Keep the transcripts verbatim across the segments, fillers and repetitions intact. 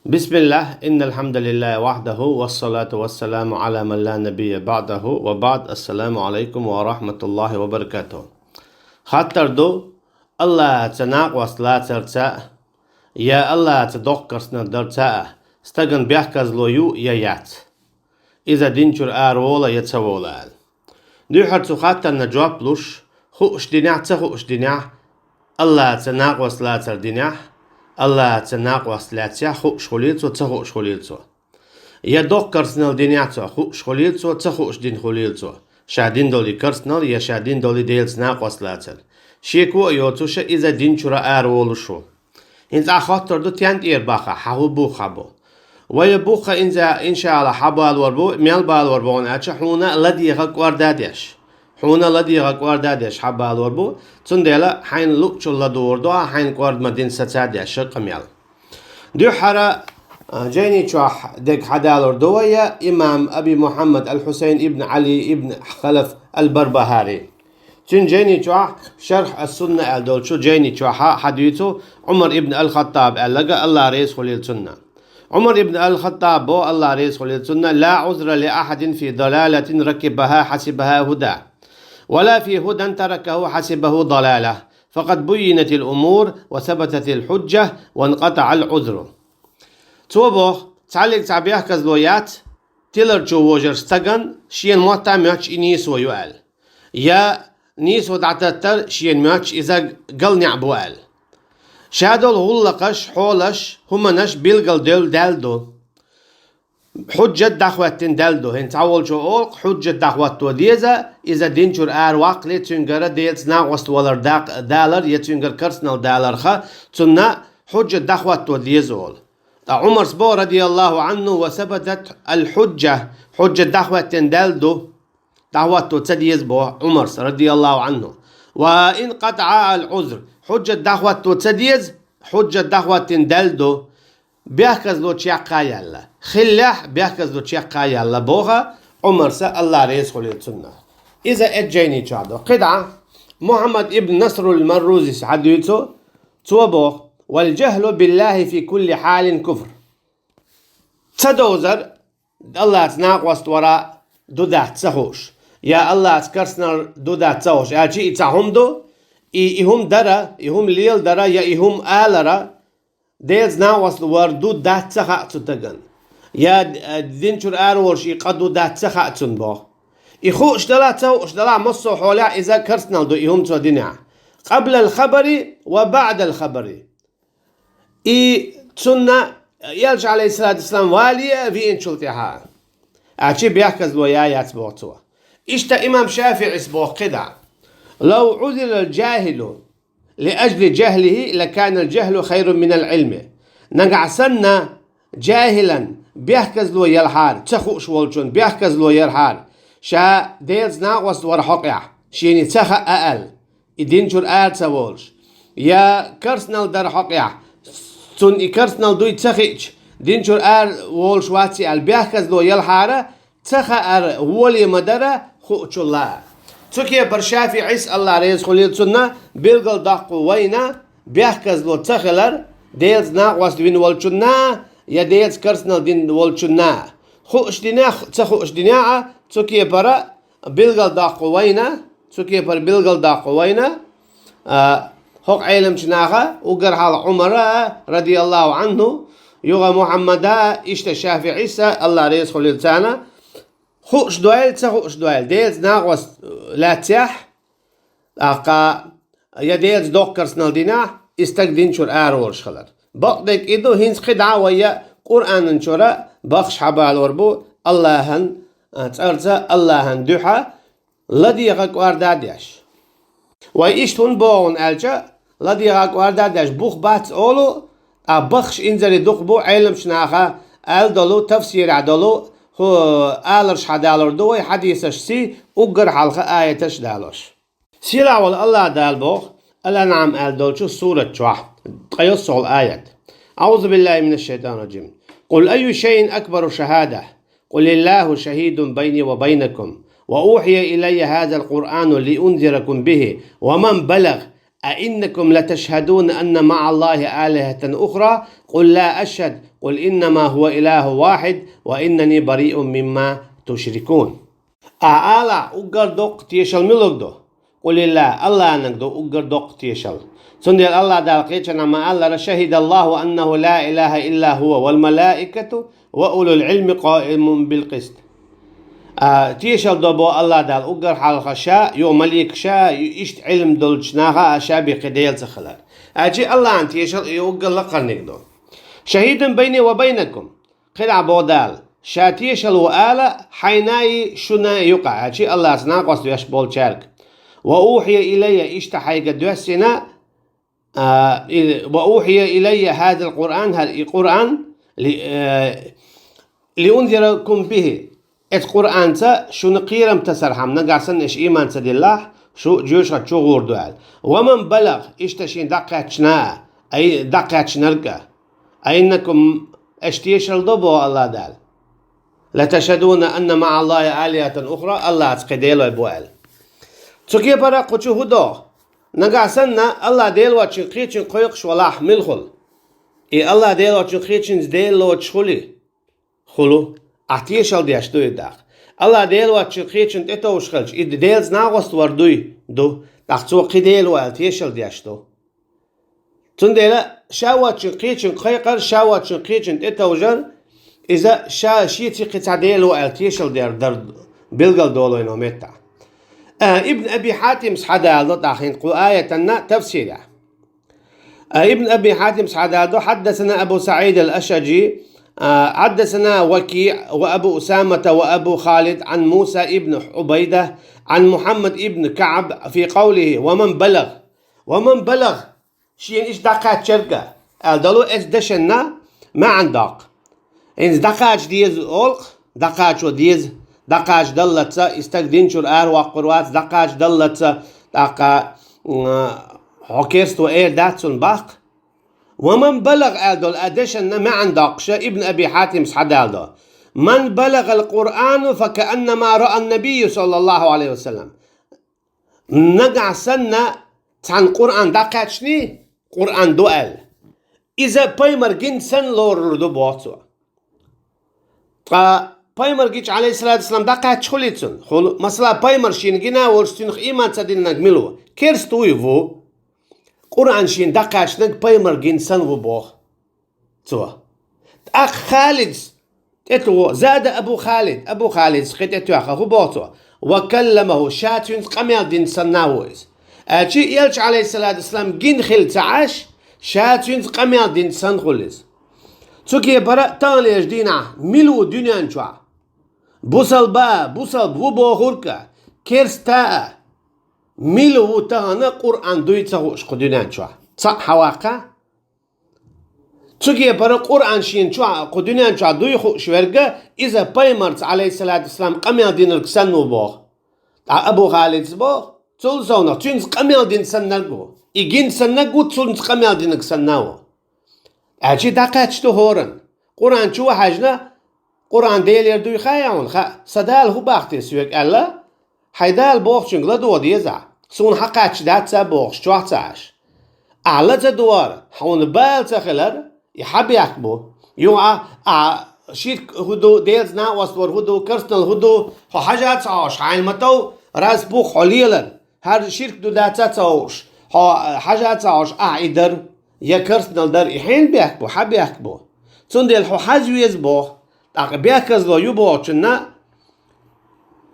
بسم الله، إن الحمد لله وحده، والصلاة والسلام على من لا نبي بعده، وبعد، السلام عليكم ورحمة الله وبركاته. Хаттар ду: Аллахьаца накъост лацарца я Аллахьаца доккха керстанал дарца стагана бехказло ю я яц? Иза дин чура аравола я ца вола аьлла. Дуьххьара цу хаттарна жоп луш, хууш динехь, ца хууш динехь, Аллахьаца накъост лацар динехь, Аллахьаца накъост лаьцча хууш хулийла цо, ца хууш хулийла цо. Я доккха керстанал динехь цо, хууш хулийла цо, ца хууш дина хулийла цо. Ша дина долу керстанал я ша дина долу Делаца накъост лацар. Шеко а йоцуша иза дин чура араволуш ву. ХӀинца ахь хоттур ду, тен тӀера баха, хьан хӀун бух хьан бу? Вай бух хьан инза, иншаалла, хьан балор бу, мел балор бу хьуна аьлча, хьуна ладегӀа кӀорда деш. Хьуна ладегӀа кӀорда деш хьан балор бу, цундела хьайна луучул ладугӀур ду, хьайна кӀорда ма дина саца деш, шакъа мел. Дуьххьара, а, жайни чохь дег хьадалур ду вай я имам Аби Мухьаммад ал-Хьусайн ибн Ӏали ибн Халаф ал-Барбахари. Цуьнан жайни чохь Шарх ас-Сунна аьлла долчу жайни чохь хьадуьйцу Ӏумар ибн ал-Хаттаб аьллага, Аллах реза хуьлийла цунна. Ӏумар ибн ал-Хаттаб бо, Аллах реза хуьлийла цунна: «لا عذر لأحد في ضلالة ركبها حسبها هدى، ولا في هدى تركه حسبه ضلالة، فقد بينت الأمور وثبتت الحجة وانقطع العذر». Цо боху: цхьаллиг цхьа бехказло яц, тиларчо вожар стаган шена мотта моьттуш и нийсо ю аьлла. Я нийсо дӀататтар шена моьттуш иза гал неӀ бу аьлла. Ша долу гӀуллакхаш, хьолаш, хӀуманаш билгал девлла даьлла ду. Хьуджат дӀахӀоьттина даьлла ду. ХӀинца цхьаволчо олу, хьуджат дӀахӀотто деза, иза дин чуьра араваккхале, цуьнгара Делаца накъост валар дакъ-, далар я цуьнгара керстанал даларха, цунна хьуджат дӀахӀотто деза олу. Ткъа Ӏумарс боху, радияллаху Ӏанху: «وثبتت الحجة», хьуджат дӀахӀоьттина даьлла ду. ДӀахӀотто ца деза боху Ӏумарс, радияллаху Ӏанху. «وانقطع العذر», хьуджат дӀахӀотто ца деза, хьуджат дӀахӀоттина даьлла ду. Бехказло чекх а яьлла. Хиллехь, бехказло чекх а яьлла, боху Ӏумарса, Аллах реза хуьлийла цунна. Иза эд жайни чохь ду. КхидӀа Мухьаммад ибн Насрул Маррузис хьадуьйцу, цо боху: «والجهل بالله في كل حال كفر». Ца довзар, Аллахьаца накъост вара ду дац ца хууш, я Аллахьаца керстанал ду дац ца хууш, аьлча и цхьа хӀума ду, и, и хӀума дара, и хӀума леладара, я и хӀума алара, Делаца накъост вар ду дац ца хаьа цу стагана. Я, э, дин чуьра араволуш и къа ду дац ца хаьа цунна боху. И хууш делахь, ца хууш делахь, массо а хьолехь иза керстанал ду и хӀума цо динехь. قبل الخبر وبعد الخبر. И цунна Элча, алейхиссалату вассалам, вале а веанчул тӀаьхьа. Аьлча бехказло я яц боху цо. Иштта имам ШафиӀис боху кхидӀа: «لو عذر الجاهل لأجل جهله لكان الجهل خير من العلم». Нагахь санна жаьхӀилан бехказло елхьара, ца хууш волчун бехказло елхьара, ша Делаца накъост вара хьокъехь, шена ца хаьа аьлла, и дин чуьра ара ца волуш, я керстанал дара хьокъехь, цунна и керстанал дуй ца хиъча, дин чуьра ара волуш вац и аьлла, бехказло елхьара, ца хаар гӀоле ма дара хуучул а. Цу кепара ШафиӀис, Аллах реза хуьлийла цунна, билгалдоккху вайна бехказло ца хилар Делаца накъост вина волчунна, я Делаца керстанал дина волчунна. Хууш динехь, ца хууш динехь а, цу кепара билгалдоккху вайна, цу кепара билгалдоккху вайна, а, хӀокху Ӏеламчу наха, уггар хьалха Ӏумара, радияллаху Ӏанху, юха Мухьаммада, иштта ШафиӀиса, Аллах реза хуьлийла царна, хууш дойла, ца хууш дойла, Делаца накъост лаьццехь, тӀаккха я Делаца доккха керстанал динехь, и стаг дин чуьра ара волуш хилар. Бакъдерг и ду, хӀинца кхидӀа а вай я Къуръанан чуьра бахаш хьабалор бу Аллахьан, а, цӀарца, Аллахьан дуьхьа, ладегӀа кӀорда а деш. Вай иштта хӀунда боху аьлча, ладегӀа кӀорда а деш бух бац олу, а бахаш инзаре дукха бу Ӏеламчу наха аьлла долу, тафсирехь долу, хӀу, аларш хьадалур ду вай хьадисаш сий, уггар хьалха аяташ далош. Сийлахь волу Аллах Дала боху, Ал-Анъам аьлла долчу сурат чохь, ткъайоьссалгӀа аят. أعوذ بالله من الشيطان الرجيم. قل أي شيء أكبر شهادة. قل الله شهيد بيني وبينكم. وأوحي إلي هذا القرآن لأنذركم به ومن بلغ. أئنكم لتشهدون أن مع الله آلهة أخرى؟ قل لا أشهد. قل إنما هو إله واحد وإنني بريء مما تشركون. Ахь ала, уггар доккха тешал милуг ду? قل لله, Аллахьанаг ду уггар доккха тешал. Цундела Аллахь Дала кхечанхьа ма-аллара: شهد الله أنه لا إله إلا هو والملائكة وأولو العلم قائما بالقسط. А, тешал до бо Аллахь Дала уггар хьалха ша, юха маликаш а, иштта Ӏилма долчу наха а ша бен кхин Дела ца хилар. Аьлча Аллахьан тешал и уггар лакхарниг ду. شهيد بيني وبينكم. КхидӀа бо Дала, ша тешал ву ала хьайна а, шуна а юкъа, аьлча Аллахьца накъост веш болчаьрга. وأوحي إلي, иштта хьайга доьссина, а, и, وأوحي إلي هذا القرآن, хӀара и Къуръан, ли, э, لأنذركم به. Эцу Къуръанца шуна кхерам тасархьама, нагахь санна аша ийман ца диллахь, шу жоьжахати чу гӀур ду аьлла. ومن بلغ, иштта шена дӀакхаьчна а, ай, дӀакхаьчнарг а. أئنكم, аша тешал до боху Аллахь Дала. لتشهدن أن مع الله آلهة أخرى, Аллахьца кхин делой бу аьлла. Цу кепара кху чу хӀун до? Нагахь санна Аллахь Дела воцчун кхечун кхойкхуш валахь мила хуьлу? И Аллахь Дела воцчун кхечуьнца Дела лоцуш хуьлий? Хуьлу. Ахь тешал деш ду и дакъа. Аллахь Дела воцчун кхечун тӀетовжуш хилча, и Делаца накъост вар дуй? Ду. ТӀаккха цо кхин Дела ву аьлла тешал деш ду. Цундела ша воцчун кхечун кхайкхар, ша воцчун кхечун тӀетовжар, иза ша шеца кхин цхьа Дела ву аьлла тешал дер дар билгал долу вайна меттахь. А, Ибн Аби Хьатимс хьадалдо тӀаккха хӀинца кху аятанна тафсирехь. А, Ибн Аби Хьатимс хьадалдо: حدثنا أبو سعيد الأشجي، а, حدثنا وكيع وأبو أسامة وأبو خالد عن موسى بن عبيدة عن محمد بن كعب في قوله: ومن بلغ. ومن بلغ, шена иштта дӀакхаьчнарг а, аьлла долу эцу дешанна маьӀна доккху. ХӀинца дӀакхача деза олу-кх, дӀакхачо деза, дӀакхача даллалц и стаг дин чуьра аравоккхур вац, дӀакхача даллалц, тӀаккха, м, хьо керста ву эр дац цунна баккха. ومن بلغ аьлла долу а дешанна маьӀна доккхуша Ибн Аби Хьатимс хьадалдо: من بلغه القرآن فكأنما رأى النبي صلى الله عليه وسلم. Нагахь санна цхьанна Къуръан дӀакхаьчний, Къуръан ду аьлла, иза пайхамар гина санна лорур ду, боху цо. Ткъа пайхамар гича, Ӏалайхиссалату вассалам, дӀакхаьчча хуьлий цунна? Хуьлу. Масала, пайхамар шена гина а волуш, цуьнах ийман ца динарг мила ву? Керста вуй? Ву. Къуръан шена дӀакхаьчнарг пайхамар гина санна ву, боху цо. ТӀаккха Халидс тӀетуху, زاد أبو خالد, Абу Халидс кхин тӀетоьхна, хӀун боху цо? وكلمه, ша цуьнца къамел дина санна а ву иза. Аьлча, элча, Ӏалайхиссалату вассалам, гина хилла ца Ӏаш, ша цуьнца къамел дина санна хуьлу иза. Цу кепара таханлерчу дийнахь мила ву дуьнен чохь? Бусалба а, бусалба ву бохург а, керста а, мила ву тахана Къуръан дуй ца хууш кху дуьнен чохь? Цхьаъ хьаваккха? Цу кепара Къуръан шена чохь, кху дуьнен чохь дуй хууш верг а, иза пайхамарца, Ӏалайхиссалату вассалам, къамел динарг санна ву, боху. Ткъа Абу Халидс боху, цул совнах, цуьнца къамел дина саннарг а ву. И гина саннарг а ву, цуьнца къамел динарг санна а ву. Аьлча дӀакхаьчча ду хӀоранна. Къуръан чу а хьаьжна, Къуръан Делера дуй хаьа хьуна, хаьа, сан Дала хӀун боху те соьга аьлла, хьайн Дала бохучуьнга ладогӀа деза ахь. Суна хьакхаьчча дац а бохуш, чохь ца Ӏаш. Ахь ла ца догӀар, хьуна бала ца хилар, и хьан бехк бу? Юха а, ахь ширк хӀун ду, Делаца накъост вар хӀун ду, керстанал хӀун ду, хьо хьажа а ца Ӏаш, хьайна ма-тов, раз пух хьо лелар, хӀара ширк ду дац а ца хууш, хьо хьажа а ца Ӏаш, ахь и дар, я керстанал дар, и хьенан бехк бу, хьан бехк бу? Цундела хьо хьажа веза боху, тӀаккха бехказло ю бохучунна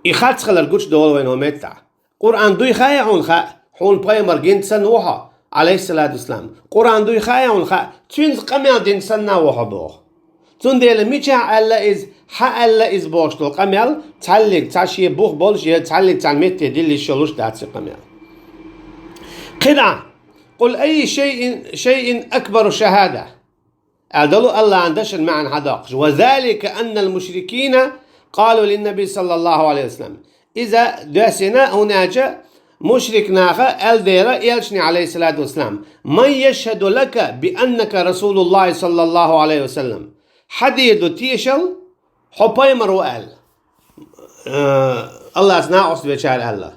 и харц хилар гучудолу вайна хӀун меттахь. Къуръан дуй хаьа хьуна, хаьа, хьуна пайхамар гина санна ву хьо, Ӏалайхиссалату вассалам. Къуръан дуй хаьа хьуна, хаьа, цуьнца къамел дина санна а ву хьо, боху. Цундела мичахь аьлла иза, хьан аьлла иза бохуш долу къамел, цхьаллиг цхьа шен бух болуш, я цхьаллиг цхьана метте дилла йиш йолуш дац и къамел. КхидӀа: قل أي شيء، شيء أكبر شهادة. Аьлла долу Аллахьан дашан маьӀна хьадоккхуш: وذلك أن المشركين قالوا للنبي صلى الله عليه وسلم. Иза доьссина, хӀунда аьлча мушрик наха аьлла дера элчане, Ӏалайхиссалату вассалам: من يشهد لك بأنك رسول الله صلى الله عليه وسلم. Хьан дийр ду тешал, хьо пайхамар ву аьлла, э, Аллахьца накъост вечара аьлла.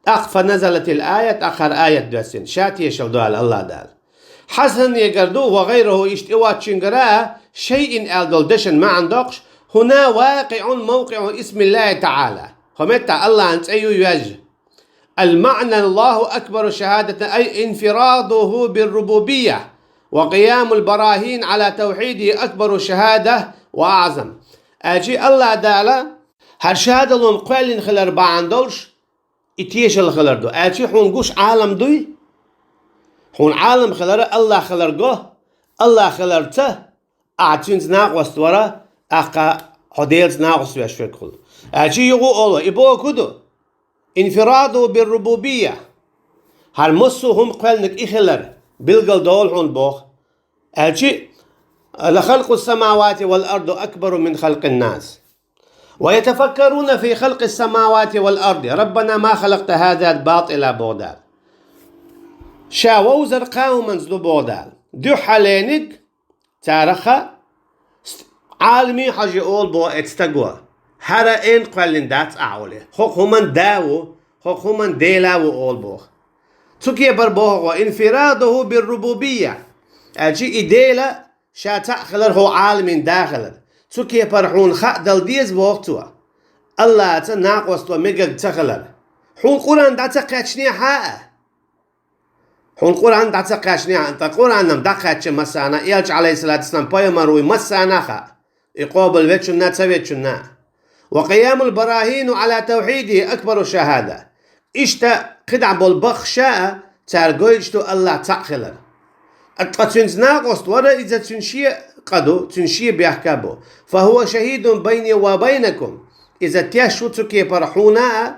ТӀаккха فنزلت الآية, тӀаккха хӀара аят доьссина, ша тешал до аьлла Аллахь Дала. Хьасанегара ду, وغيره, иштта и воцчунгара а, شيء аьлла долу дешан маьӀна доккхуш, هنا واقع موقع اسم الله تعالى. ХӀокху меттехь АллахӀан цӀе ю йоьжна. المعنى الله أكبر شهادة، أي انفراده بالربوبية، وقيام البراهين على توحيده أكبر شهادة وأعظم. Аьлчи АллахӀ Дала хӀара шадолу кхоьллина хилар бахьана долуш, и тешалла хилар ду. Аьлчи хьуна гуш Ӏалам дуй? Хьуна Ӏалам хилар АллахӀ хилар го, АллахӀ хиларца ахьа цуьнца накъост вара, тӀаккха хьо Делаца накъост веш верг хуьлу. Аьлчи юха а олу, и бохург ду: انفراده بالربوبية. ХӀара массо а хӀума кхоьллинарг и хилар билгал долу хьуна боху. Аьлчи: لخلق السماوات والأرض أكبر من خلق الناس، ويتفكرون في خلق السماوات والأرض ربنا ما خلقت هذا باطلا, боху Дала. Ша вовзар кхаа хӀуманца ду, боху Дала. Дуьххьалениг цара хаьа, Ӏаламийн хьожий олу боху эцу стага. ХӀара эна кхоьллина дац ахьа олий. ХӀокху хӀуманна да ву, хӀокху хӀуманна Дела ву олу боху. Цу кепара боху хьо: انفراده بالربوبية. Аьлчи и Дела ша цхьаъ хилар, хӀокху Ӏаламийн да хилар. Цу кепара хьуна хаа дала деза, боху цо, АллахӀаца накъост ван мегар ца хилар. Хьуна Къуръан дӀа ца кхаьчнехьа а, Хьуна Къуръан дӀа ца кхаьчнехьа а, ткъа Къуръан-м дӀакхаьчча массарна а, Элча, Ӏалайхиссалату вассалам, пайхамар вуй массарна а хаьа, и къобалвечунна а, ца вечунна а. وقيام البراهين على توحيده أكبر شهادة. Иштта кхидӀа болу баххаша а, цара гойтуш ду АллахӀ цхьаъ хилар. Ткъа цуьнца накъост вара, иза цуьнан шен къа ду, цуьнан шен бехк а бу. فهو شهيد بيني وبينكم. Иза теш ву цу кепара хьуна а,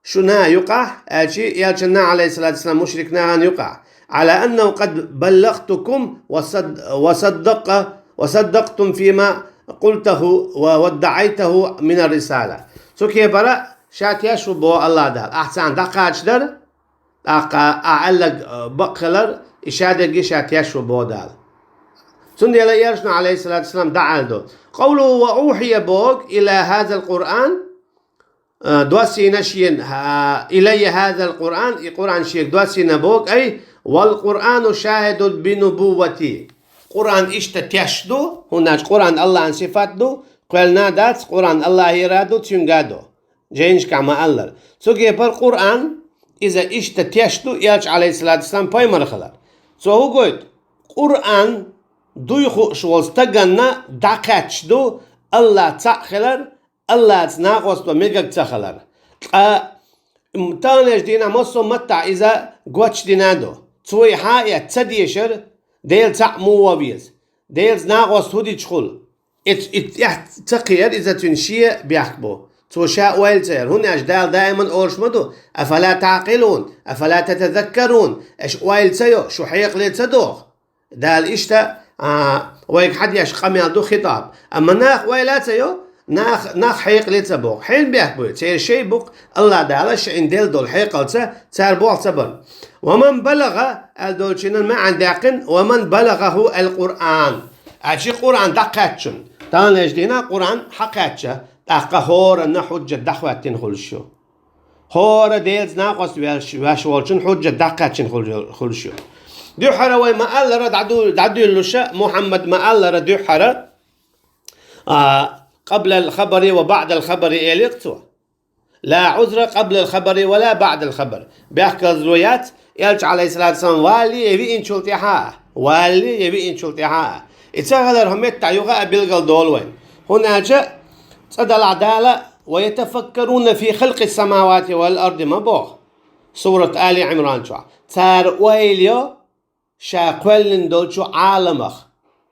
шуна а юкъахь, аьлчи Элчанна, Ӏалайхиссалату вассалам, мушрик нахана юкъахь: على أنه قد بلغتكم وصد-، وصدق-، وصدقتم فيما قلته و-، وادعيته من الرسالة. Цу кепара ша теш ву, боху АллахӀ Дала, ахьа царна дӀакхача дара, тӀаккха ахьа аьлларг, э, бакъ хилар, и ша дерриге ша теш ву, боху Дала. Цундела Элчано, Ӏалайхиссалату вассалам, дӀааьлла ду: قوله وأوحي, боху, إلى هذا القرآن, а, доссийна шена, а, إلي هذا القرآن, и Къуръан шега доссийна, боху, أي والقرآن شاهد بنبوتي. Къуръан иштта теш ду, хӀунда аьлча Къуръан АллахӀан сифат ду, кхоьллина а дац, Къуръан АллахӀера а ду, цуьнга а ду. Жайнашкахь ма-аллара. Цу кепара Къуръан, иза иштта теш ду Элча, Ӏалайхиссалату вассалам, пайхамар хилар. Цо хӀун гойту? Къуръан дуй хууш волу стаганна дӀакхаьчча ду АллахӀ цхьаъ хилар, АллахӀаца накъост ван мегар ца хилар. Ткъа, м, таханлерчу дийнахь массо а маттахь иза гочдина а ду. Цо и хьа а эцна ца дешара, Дела цхьаъ муха ван веза, Делаца накъост хӀун дича хуьлу. Эц-, и тӀехь ца кхиар, иза цуьнан шен бехк бу. Цо ша ойла ца яр. ХӀунда аьлча Дала даиман олуш ма ду: أفلا تعقلون؟ أفلا تتذكرون؟ Аша ойла ца йо, шу хьекъале ца доху? Дала иштта, а, вайга хьан деш къамел ду, хитӀаб. Амма нах ойла ца йо, нах, нах хьекъале ца боху. Хьенан бехк буй? Церан шайн бу-кх, АллахӀ Дала шайна делла долу хьекъалца цара болх ца бар. ومن بلغ, аьлла долчунан маьӀна даьккхина: ومن بلغه القرآن. Аьлчи Къуръан дӀакхаьччунна. Таханлерчу дийнахь Къуръан хьакхаьчча, тӀаккха хӀоранна хьуьжжат дӀахӀоьттина хуьлуш ю. ХӀора Делаца накъост веш, веш волчун хьуьжжат дӀакхаьччина хуьлу-, хуьлуш ю. Дуьххьара вай ма-аллара дӀаду-, дӀадуьйлуша, Мухьаммад ма-аллара дуьххьара, а, قبل الخبر وبعد الخبر элира цо. لا عذر قبل الخبر ولا بعد الخبر. Бехказло яц, Элча, Ӏалайхиссалату вассалам, валале я виъначул тӀаьхьа а. Валале я виъначул тӀаьхьа а. И ца хилар хӀокху меттехь юха а билгал долу вайн. ХӀунда аьлча цкъа далахь Дала: ويتفكرون في خلق السماوات والأرض ма боху. Сурат Али Ӏимран чохь. Цара ойла йо ша кхоьллина долчу Ӏаламах.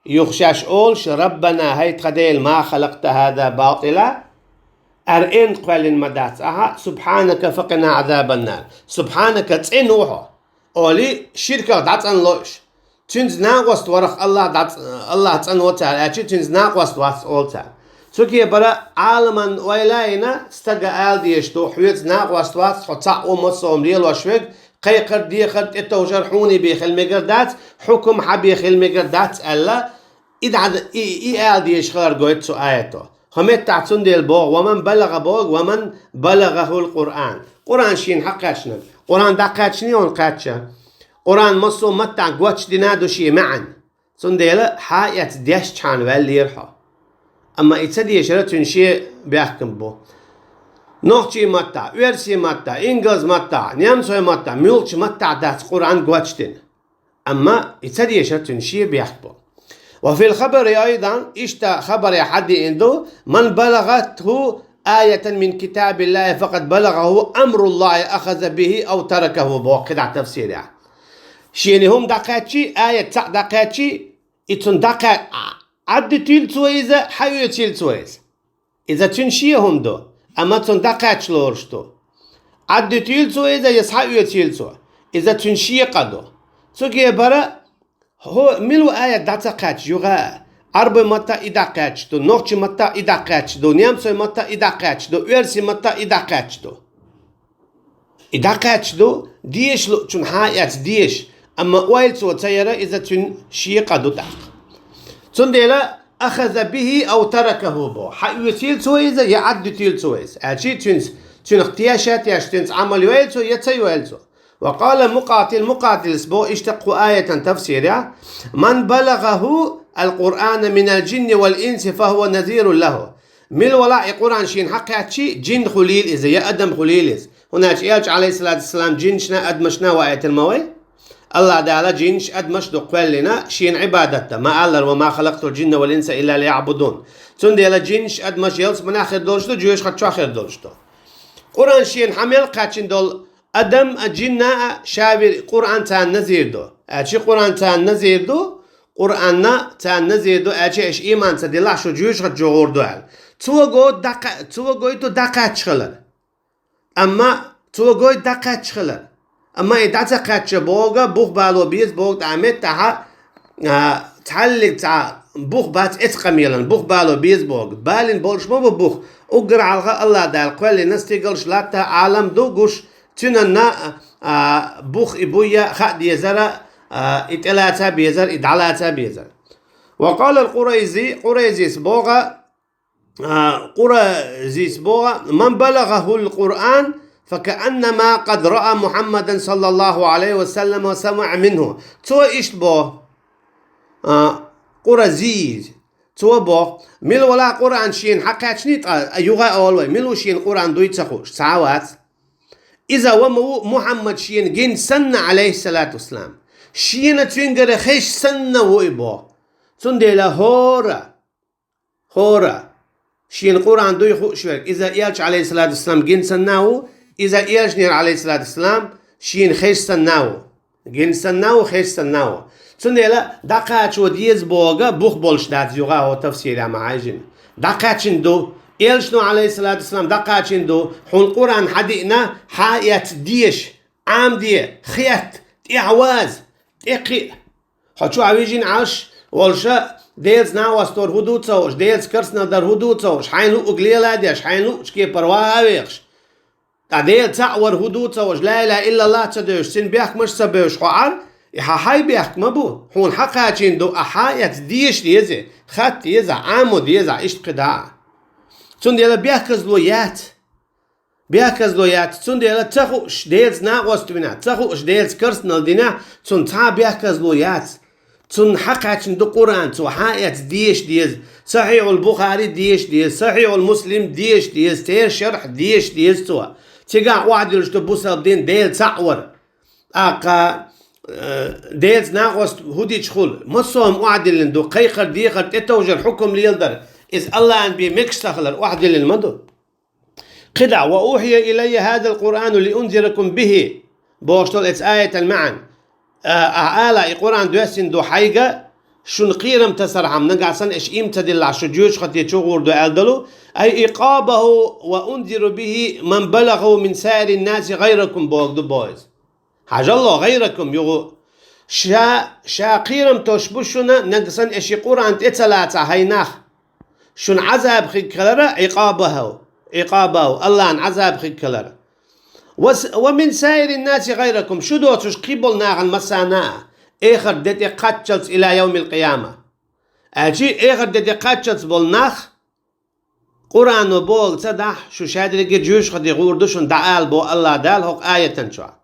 Юха шаьш олуш: ربنا, хӀай тхан Дела, ما خلقت هذا باطلا, ара эна кхоьллина ма дац ахьа, سبحانك فقنا عذاب النار. سبحانك, цӀена ву хьо, олий, ширках дӀацӀанло уьш. Цуьнца накъост варах АллахӀ дац-, АллахӀ цӀанво цара, аьлча цуьнца накъост вац олу цара. Цу кепара Ӏаламан ойла а йина, стага ала дезаш ду: хьоьца накъост вац, хьо цхьаъ ву массо а хӀума лелош верг, кхайкхар, дехар, тӀетовжар хьуна бен хила мегар дац, хьукам хьан бен хила мегар дац аьлла, и дӀа-, и, и ала дезаш хилар гойту цу аято. ХӀокху меттехь цундела боху: ومن بلغ, боху, ومن بلغه القرآن. Къуръан шена хьакхаьчнарг. Къуръан дӀакхаьчний хьуна кхаьчча? Къуръан массо а маттахь гочдина ду шен маьӀна. Цундела хьаэца дешчхьана ваьллера хьо. Амма и ца дешар цуьнан шен бехкам бу. Нохчийн маттахь, оьрсийн маттахь, ингалс маттахь, немцойн маттахь, муьлххачу маттахь дац Къуръан гочдина. Амма и ца дешар цуьнан шен бехк бу. وفي الخبر أيضا, иштта хабаре хьадеана ду, من بلغته آية من كتاب الله فقد بلغه أمر الله أخذ به أو تركه, боху кхидӀа тафсирехь. Шена хӀума дӀакхаьччий, аят цхьаъ дӀакхаьччий, и цунна дӀакха-, Ӏаддуьтийла цо иза, хьаоьцийла цо иза. Иза цуьнан шен хӀума ду, амма цунна дӀакхаьчча лоруш ду. Ӏаддуьтийла цо иза, я схьаоьцийла цо. Иза цуьнан шен къа ду. Цуьнга бара, хӀо, мила ву аят дӀа ца кхаьчча юха а? Ӏарбойн маттахь и дӀакхаьчча ду, нохчийн маттахь и дӀакхаьчча ду, немцойн маттахь и дӀакхаьчча ду, оьрсийн маттахь и дӀакхаьчча ду. И дӀакхаьчча ду, деша луучунна хьаэца деша, амма ойла цо ца яра, иза цуьнан шен къа ду тӀаккха. Цундела أخذ به أو تركه боху. Хьаоьцийла цо иза, я Ӏаддуьтийла цо иза. Аьлчи цуьнца, цуьнах теша а тешна, цуьнца Ӏамал йойла цо, я ца йойла цо. وقال مقاتل, Мукъатилас боху иштта кху аятан тафсирехь: من بلغه القرآن من الجن والإنس فهو نذير له. Мила валахь и Къуръан шена хьакхаьччий, жин хуьлийла иза, я адам хуьлийла иза. ХӀунда аьлча Элча, Ӏалайхиссалату вассалам, жинашна а, адамашна а ваийтина ма вай? АллахӀ Дала жинаш а, адамаш а ду кхоьллина шена Ӏибадат дан, ма-аллара: وما خلقت الجن والإنس إلا ليعبدون. Цундела жинаш а, адамаш а ялсаманехь хир долуш ду, жоьжахати чохь хир долуш ду. Къуръан шена хьа мел кхаьчна долу адам а, жин а ша вира, Къуръан царна назир ду. Аьлчи Къуръан царна назир ду, Къуръан царна назир ду, аьлчи аша ийман ца диллахь, шу жоьжахати чу гӀур ду аьлла. Цо гойту дӀакха-, цо гойту дӀакхаьчча хилар. Амма цо гойту дӀакхаьчча хилар. Амма и дӀа ца кхаьчча боху, бух бало беза боху, тӀаккха меттахьа, а, цхьаллиг цхьа бух бац эцу къамелан, бух бало беза боху. Балийна болуш ма бу бух. Уггар хьалха АллахӀ Дала кхоьллина стигалш, латта, Ӏалам ду гуш, цуьнанна, а, бух и буй а хаа дезара, а, и тӀелаца безар, и дӀалаца безар. وقال القريزي, Къурайзис боху, а, Къурайзис боху: من بلغه القرآن فكأنما قد رأى محمدا صلى الله عليه وسلم وسمع منه. Цо иштта боху, а, Къурайзис. Цо боху: мила валахь Къуръан шена хьакхаьчний, тӀаккха юха а олу вай, мила ву шена Къуръан дуй ца хууш, цхьа а вац. Иза ва ма ву Мухьаммад шена гина санна, Ӏалайхиссалату вассалам. Шена цуьнгара хезаш санна ву и боху. Цундела хӀора, хӀора шена Къуръан дуй хууш верг, иза Элча, Ӏалайхиссалату вассалам, гина санна а ву, иза Элчанера, Ӏалайхиссалату вассалам, шена хезаш санна а ву. Гина санна а ву, хезаш санна а ву. Цундела дӀакхачо деза боху бух болуш дац юха а хӀо тафсирехь ма хьаьжжина. ДӀакхаьчна ду. Элчано, Ӏалайхиссалату вассалам, дӀакхачийна ду, хьуна Къуръан хьадиъна, хьаэца деша, Ӏамаде, хетта, тӀаьхьаваза, тӀекхиа. Хьо чохь вижина Ӏаш волуша, Делаца накъост вар хӀун ду ца хууш, Делаца керстанал дар хӀун ду ца хууш, хьайна луъург лела а деш, хьайна луъучу кепара ваха а вехаш, ткъа Дела цхьаъ вар хӀун ду ца хууш, ла илаха иллаллах а ца девзаш, цуьнан бехкамаш а ца бевзаш хьо Ӏар, и хьан хьайн бехк ма бу, хьуна хьакхачийна ду, ахьа хьаэца деша деза, хатта деза, Ӏамо деза, иштта кхидӀа а. Цундела бехказло яц. Бехказло яц, цундела ца хууш Делаца накъост вина, ца хууш Делаца керстанал дина, цунна цхьа а бехказло яц. Цунна хьакхаьчна ду Къуръан, цо хьаэца деша деза, Сахьихьул Бухари деша деза, Сахьихьул Муслим деша деза, церан шархь деша деза цо. Цигахь охьадуьллуш ду бусалба дин Дела цхьаъ вар. ТӀаккха, э, Делаца накъост хӀун дича хуьлу, массо а хӀума охьадиллина ду, кхайкхар, дехар, тӀетовжар, хьукам леладар, иза АллахӀан бен мегаш ца хилар охьадиллина ма ду. КхидӀа: وأوحي إلي هذا القرآن لأنذركم به, бохуш долу эцу аятан маьӀна. А, ахьа ала, и Къуръан доьссина ду хьайга, шуна кхерам тасархьама, нагахь санна аша ийман ца диллахь, шу жоьжахати чу гӀур ду аьлла долу, أي عقابه وأنذر به من بلغه من سائر الناس غيركم боху ду боху иза. Хьажал, гӀайракум югӀу. Ша, ша кхерам тосуш бу шуна, нагахь санна аша и Къуръан тӀе ца лацахь, хӀай нах. Шуна Ӏазаб хиг хилара, Ӏикъабаху, Ӏикъабаху, АллахӀан Ӏазаб хиг хилара. Ва с-, ва мин саирин наси гӀайракум, шу доцуш кхин болу нахана массарна а, эхарт де тӀе кхаччалц ила явмил къияма. Аьлчи эхарт де тӀе кхаччалц болу нах, Къуръано бохург ца дахь, шу шадерриге жоьжахати гӀур ду шуна дӀаала боху АллахӀ Дала хӀокху аятан чохь.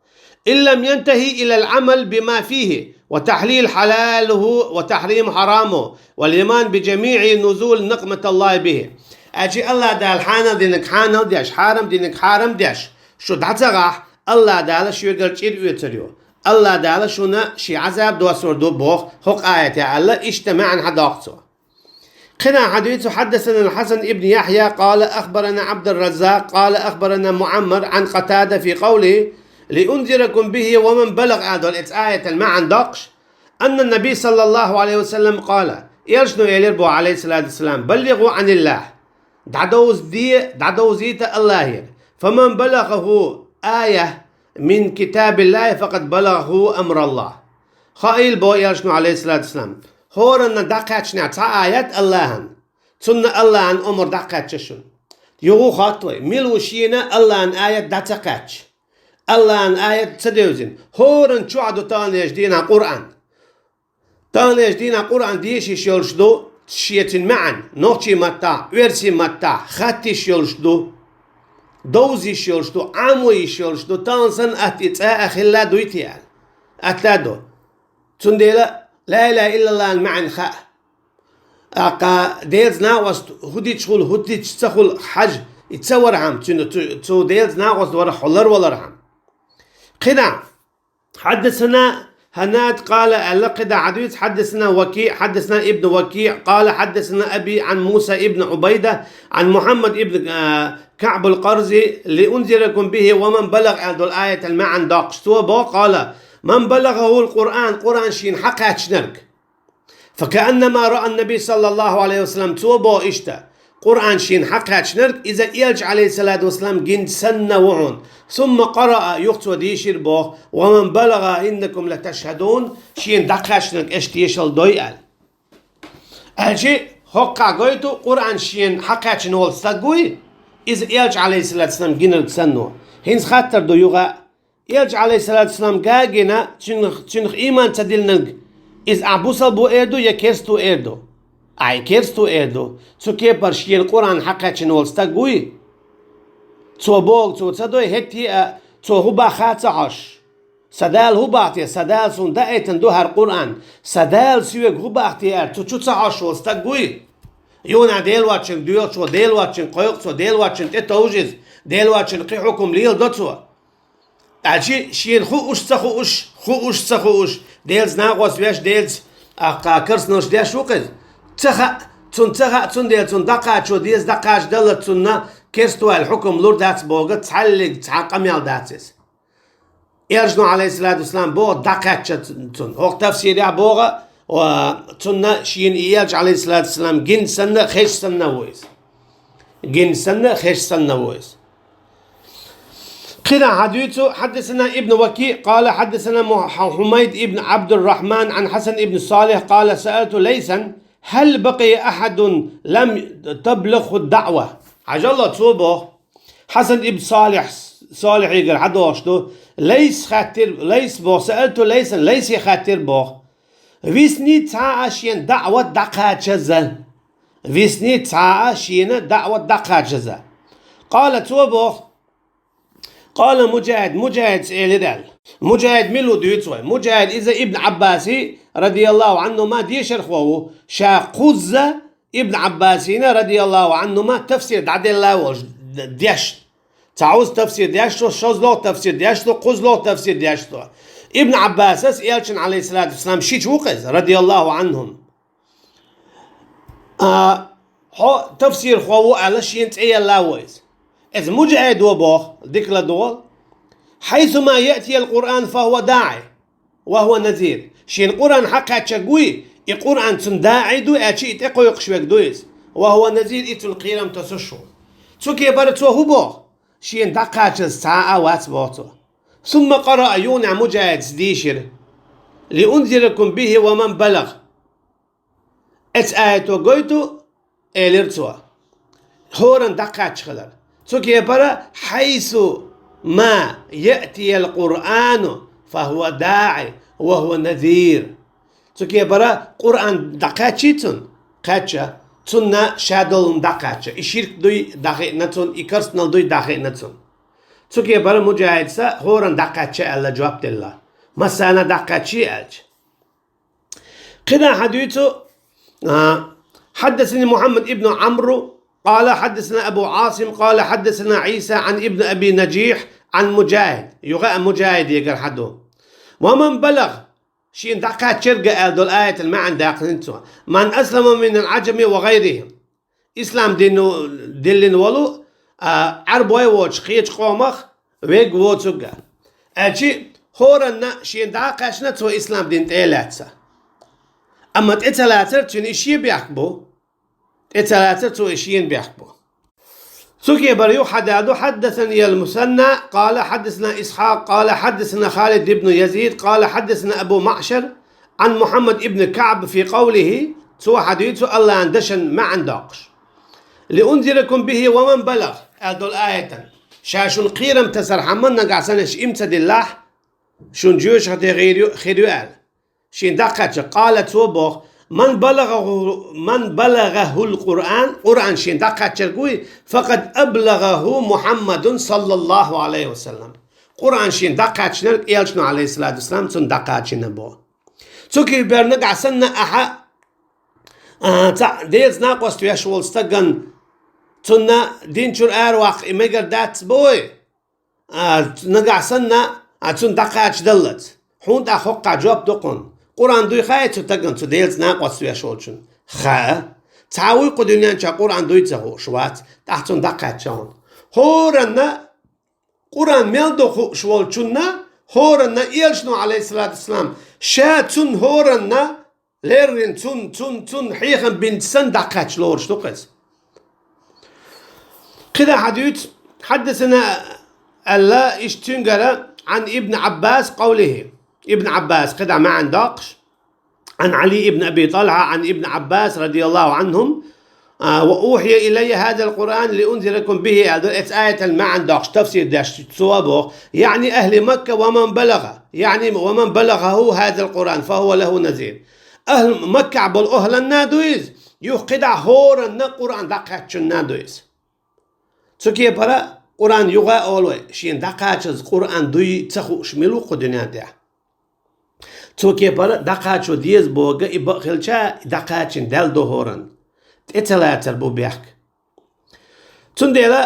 إن لم ينتهي إلى العمل بما فيه وتحليل حلاله وتحريم حرامه والإيمان بجميع نزول نقمة الله به. Аьлча АллахӀ Дала хьанал динарг хьанал деш, хьарам динарг хьарам деш, шу дӀа ца гӀахь, АллахӀ Дала шугара чӀир оьцур ю. АллахӀ Дала шуна ший Ӏазап доссор ду боху хӀокху аятехь аьлла, иштта маьӀна хьадоккху цо. Кхин а хьадуьйцу: حدثنا الحسن بن يحيى قال أخبرنا عبد الرزاق قال أخبرنا معمر عن قتادة في قوله لأنذركم به ومن بلغ аьлла долу эцу аятан маьӀна доккхуш, أن النبي صلى الله عليه وسلم قال, элчано элира боху, عليه الصلاة والسلام: بلغوا عن الله, дӀадовзаде, дӀадовзийта АллахӀера, فمن بلغه آية من كتاب الله فقد بلغه أمر الله. Хаийла боху элчано, عليه الصلاة والسلام, хӀоранна дӀакхаьчнехь цхьа аят АллахӀан, цунна АллахӀан омра дӀакхаьчча шуна. Юха хатта вай, мила ву шена АллахӀан аят дӀа ца кхаьчча, АллахӀан аят ца девзина? ХӀоранна чохь ду таханлерчу дийнахь Къуръан. Таханлерчу дийнахь Къуръан деша йиш йолуш ду, шен цуьнан маьӀна нохчийн маттахь, оьрсийн маттахь хатта йиш йолуш ду, довза йиш йолуш ду, Ӏамо йиш йолуш ду, тахана санна атта и цӀа а хилла дуй те аьлла. Атта ду. Цундела ла илаха иллаллахӀан маьӀна хаьа. ТӀаккха Делаца накъост хӀун дича хуьлу, хӀун дича ца хуьлу хьажа, и ца вархьама, цуьнан цу, цу Делаца накъост варах хьо ларвалархьама. Кхин а, حدثنا هناد قال, аьлла, кхин а хьадуьйцу: حدثنا وكيع، حدثنا ابن وكيع قال حدثنا أبي عن موسى بن عبيدة عن محمد بن, а, كعب القرظي لأنذركم به ومن بلغ аьлла долу аятан маьӀна доккхуш, цо боху, قال: من بلغه القرآن, Къуръан шена хьакхаьчнарг. فكأنما رأى النبي صلى الله عليه وسلم, цо боху иштта, Къуръан шена хьакхаьчнарг иза элча, عليه الصلاة والسلام, гина санна ву хьуна. ثم قرأ, юха цо дийшира боху: ومن بلغ إنكم لتشهدون, шена дӀакхаьчнарг аша тешалла дой аьлла. Аьлча хӀокхахь гойту, Къуръан шена хьакхаьчна волу стаг вуй, иза элча, عليه الصلاة والسلام, гинарг санна ву. ХӀинца хаттар ду юха, элча, عليه الصلاة والسلام, га а гина, цуьнах, цуьнах ийман ца диллинарг, иза ахь бусалба ву эр ду я керста ву эр ду? Ай, керста ву эр ду. Цу кепара шена Къуръан хьакхаьчна волу стаг вуй? Цо бохург цо ца дой, хӀетте а, цо хӀун боху а ца хьожуш. Сан Дала хӀун боху те, сан Дала суна даийтина ду хӀара Къуръан, сан Дала соьга хӀун боху те аьлла, цу чу ца хьожуш волу стаг вуй? Юха Дела воцчуьнга доьху цо, Дела воцчуьнга кхойкху цо, Дела воцчунна тӀетовжу иза, Дела воцчунна кхин хьукум леладо цо. Аьлча шена хууш ца хууш, хууш ца хууш, Делаца накъост веш, Делаца, а, кхин керстаналлаш деш ву-кх иза. Ца хаьа, цунна ца хаьа, цундела цунна дӀакхачо деза, дӀакхачадаллалц цунна керста ву аьлла хьукум лур дац бохург цхьаллиг цхьа къамел дац иза. Элчано, عليه الصلاة والسلام, боху дӀакхаьчча цунна. ХӀокху тафсирехь боху, а, цунна шена и элча, عليه الصلاة والسلام, гина санна, хезча санна ву иза. Гина санна, хезча санна ву иза. Кхин а хьадуьйцу: حدثنا ابن وكيع قال حدثنا مح-, حميد بن عبد الرحمن عن حسن بن صالح قال سألت ليثا هل بقي أحد لم تبلغه الدعوة. Хьажал, цо боху, Хьасан ибн Салихь, Салихьигара хьадохуш ду, Лайс хаьттира, Лайс боху, سألت ليثا, Лайсе хаьттира боху. Висний цхьа а шена даӀват дӀакхачаза. Висний цхьа а шена даӀват дӀакхачаза. Къала, цо боху, къала Муджахид, Муджахида элира аьлла. Муджахид мила ву дуьйцу вай? Муджахид иза Ибн Ӏаббаси, радияллаху Ӏанхума, дешархо ву, ша кхузза Ибн Ӏаббасина, радияллаху Ӏанхума, тафсир дӀаделла волуш д-, деш. Цхьа уз тафсир деш ду, шозлагӀа тафсир деш ду, кхузлагӀа тафсир деш ду. Ибн Ӏаббасас элчан, Ӏалайхиссалату вассалам, шича ву-кх иза, радияллаху Ӏанхум. А, хьо тафсирхо ву аьлла, шена цӀе елла ву иза. Иза Муджахидо боху, дика ладогӀал: «Хьайсума яътиял Къуръан фахӀува даӀи, ва хӀува назир». Шена Къуръан хьакхаьчнарг вуй, и Къуръан цунна даӀи ду, аьлча и тӀекхойкхуш верг ду иза. «Ва хӀува назир», и цунна кхерам тосуш ву. Цу кепара цо хӀун боху? Шена дӀакхачаза цхьа а вац боху цо. Сумма къараа, юха Муджахидас дийшира: «Лиунзиракум бихӀи ва ман балагӀ». Эцу аято гойту, элира цо, хӀоранна дӀакхачча хилар. Цу кепара: «Хьайсума яътиял Къуръану, фахӀува даӀи, ва хӀува назир». Цу кепара Къуръан дӀакхаьччий цунна? Кхаьчча. Цунна ша долу хӀума дӀакхаьчча. И ширк дуй дӀахиъна цунна, и керстанал дуй дӀахиъна цунна. Цу кепара Муджахида хӀоранна дӀакхаьчча аьлла жоп делла. Массарна дӀакхаьчча аьлча. КхидӀа хьадуьйцу, а, حدثني محمد بن عمرو قال حدثنا أبو عاصم قال حدثنا عيسى عن ابن أبي نجيح عن مجاهد. Юха а Муджахидагара хьаду. ومن بلغ, шена дӀакхаьччарг аьлла долу аятан маьӀна даккхина цо. من أسلم من العجم وغيرهم. Ислам дин диллина волу, а, Ӏарбой воцуш кхечу къомах вегга воцург а. Аьлча, хӀоранна шена дӀа а кхаьчна цо ислам дин тӀе а лаьцна. Амма тӀе ца лацар, цуьнан и шен бехк бу. ТӀе ца лацар, цо и шена бехк бу. Цу кепара юха хьадаьлла ду: حدثني المثنى قال حدثنا إسحاق قال حدثنا خالد بن يزيد قال حدثنا أبو معشر عن محمد بن كعب في قوله, цо хьадуьйцу АллахӀан дашан маьӀна доккхуш. لأنذركم به ومن بلغ, аьлла долу аятан. Ша шуна кхерам тасархьама нагахь санна ша иман ца диллахь, шуна жоьжахате хир ю, хир ю аьлла. Шена дӀакхаьчча, قال, цо боху: من بلغه, من بلغه القرآن, Къуръан шена дӀакхаьччарг вуй, فقد أبلغه محمد صلى الله عليه وسلم. Къуръан шена дӀакхаьчнарг Элчано, عليه الصلاة والسلام, цунна дӀакхачийна боху. Цу кепара нагахь санна ахьа, а, цхьаъ Делаца накъост веш волу стагана цунна дин чуьра араваккха и мегар дац боху. А, нагахь санна, а, цунна дӀакхачадаллалц. Хьуна тӀаккха хӀокху жоп ду кхунна. Къуръан дуй хаьий цу стагана, цу Делаца накъост веш волчунна? Хаьа. Цхьа вуй кху дуьнен чохь Къуръан дуй ца хууш? Вац. ТӀаккха цунна дӀакхачча хьуна. ХӀоранна Къуръан мел ду хууш волчунна, хӀоранна Элчано, عليه الصلاة والسلام, ша цунна хӀоранна леррина цунна, цунна, цунна хьехам бинча санна дӀакхаьчча лоруш ду-кх иза. КхидӀа хьадуьйцу: حدثنا, аьлла, иштта цуьнгара, عن ابن عباس قوله. Ибн Ӏаббас кхидӀа маьӀна доккхуш, عن علي بن أبي طلحة عن ابن عباس رضي الله عنهم, а, وأوحي إلي هذا القرآن لأنذركم به, аьлла, эцу аятан маьӀна доккхуш, тафсир деш цо а боху, يعني أهل مكة ومن بلغ, يعني ومن بلغه هذا القرآن فهو له نذير. Ахьл Маккахь болу охьланна а ду иза, юха кхидӀа хӀоранна Къуръан дӀакхаьччунна а ду иза. Цу кепара Къуръан юха а олу вай, шена дӀакхачаза Къуръан дуй ца хууш мила ву кху дуьнен тӀехь? Цу кепара дӀакхачо деза боху и бакъ хилча, и дӀакхачийна даьлла ду хӀоранна. ТӀе ца лацар бу бехк. Цундела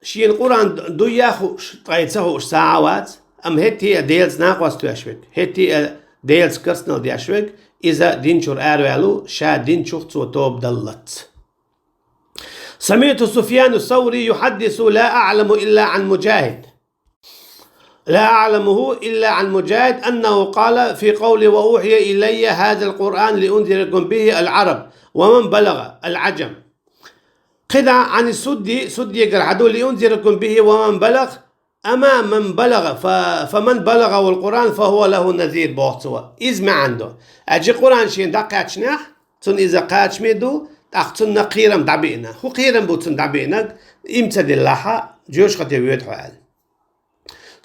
шена Къуръан дуй а хууш, ткъе ца хууш сагӀа а вац, амма хӀетте а Делаца накъост веш верг, хӀетте а Делаца керстанал деш верг, иза дин чуьра араваьлла ву, ша дин чух цо тоба даллалц. سمعت سفيان الثوري يحدث لا أعلم إلا عن مجاهد. لا أعلمه إلا عن مجاهد أنه قال في قوله وأوحي إلي هذا القرآن لأنذركم به العرب ومن بلغ العجم. КхидӀа عن السدي, Суддигара хьаду, لأنذركم به ومن بلغ, أما من بلغ ف-, فمن بلغه القرآن فهو له نذير, боху цо. Иза маьӀна ду. Аьлча Къуръан шена дӀакхаьчнехь, цунна иза кхачаме ду, тӀаккха цунна кхерам дӀабиъна. ХӀун кхерам бу цунна дӀабиънарг? Иман ца диллахь, жоьжахате воьду хьо аьлла.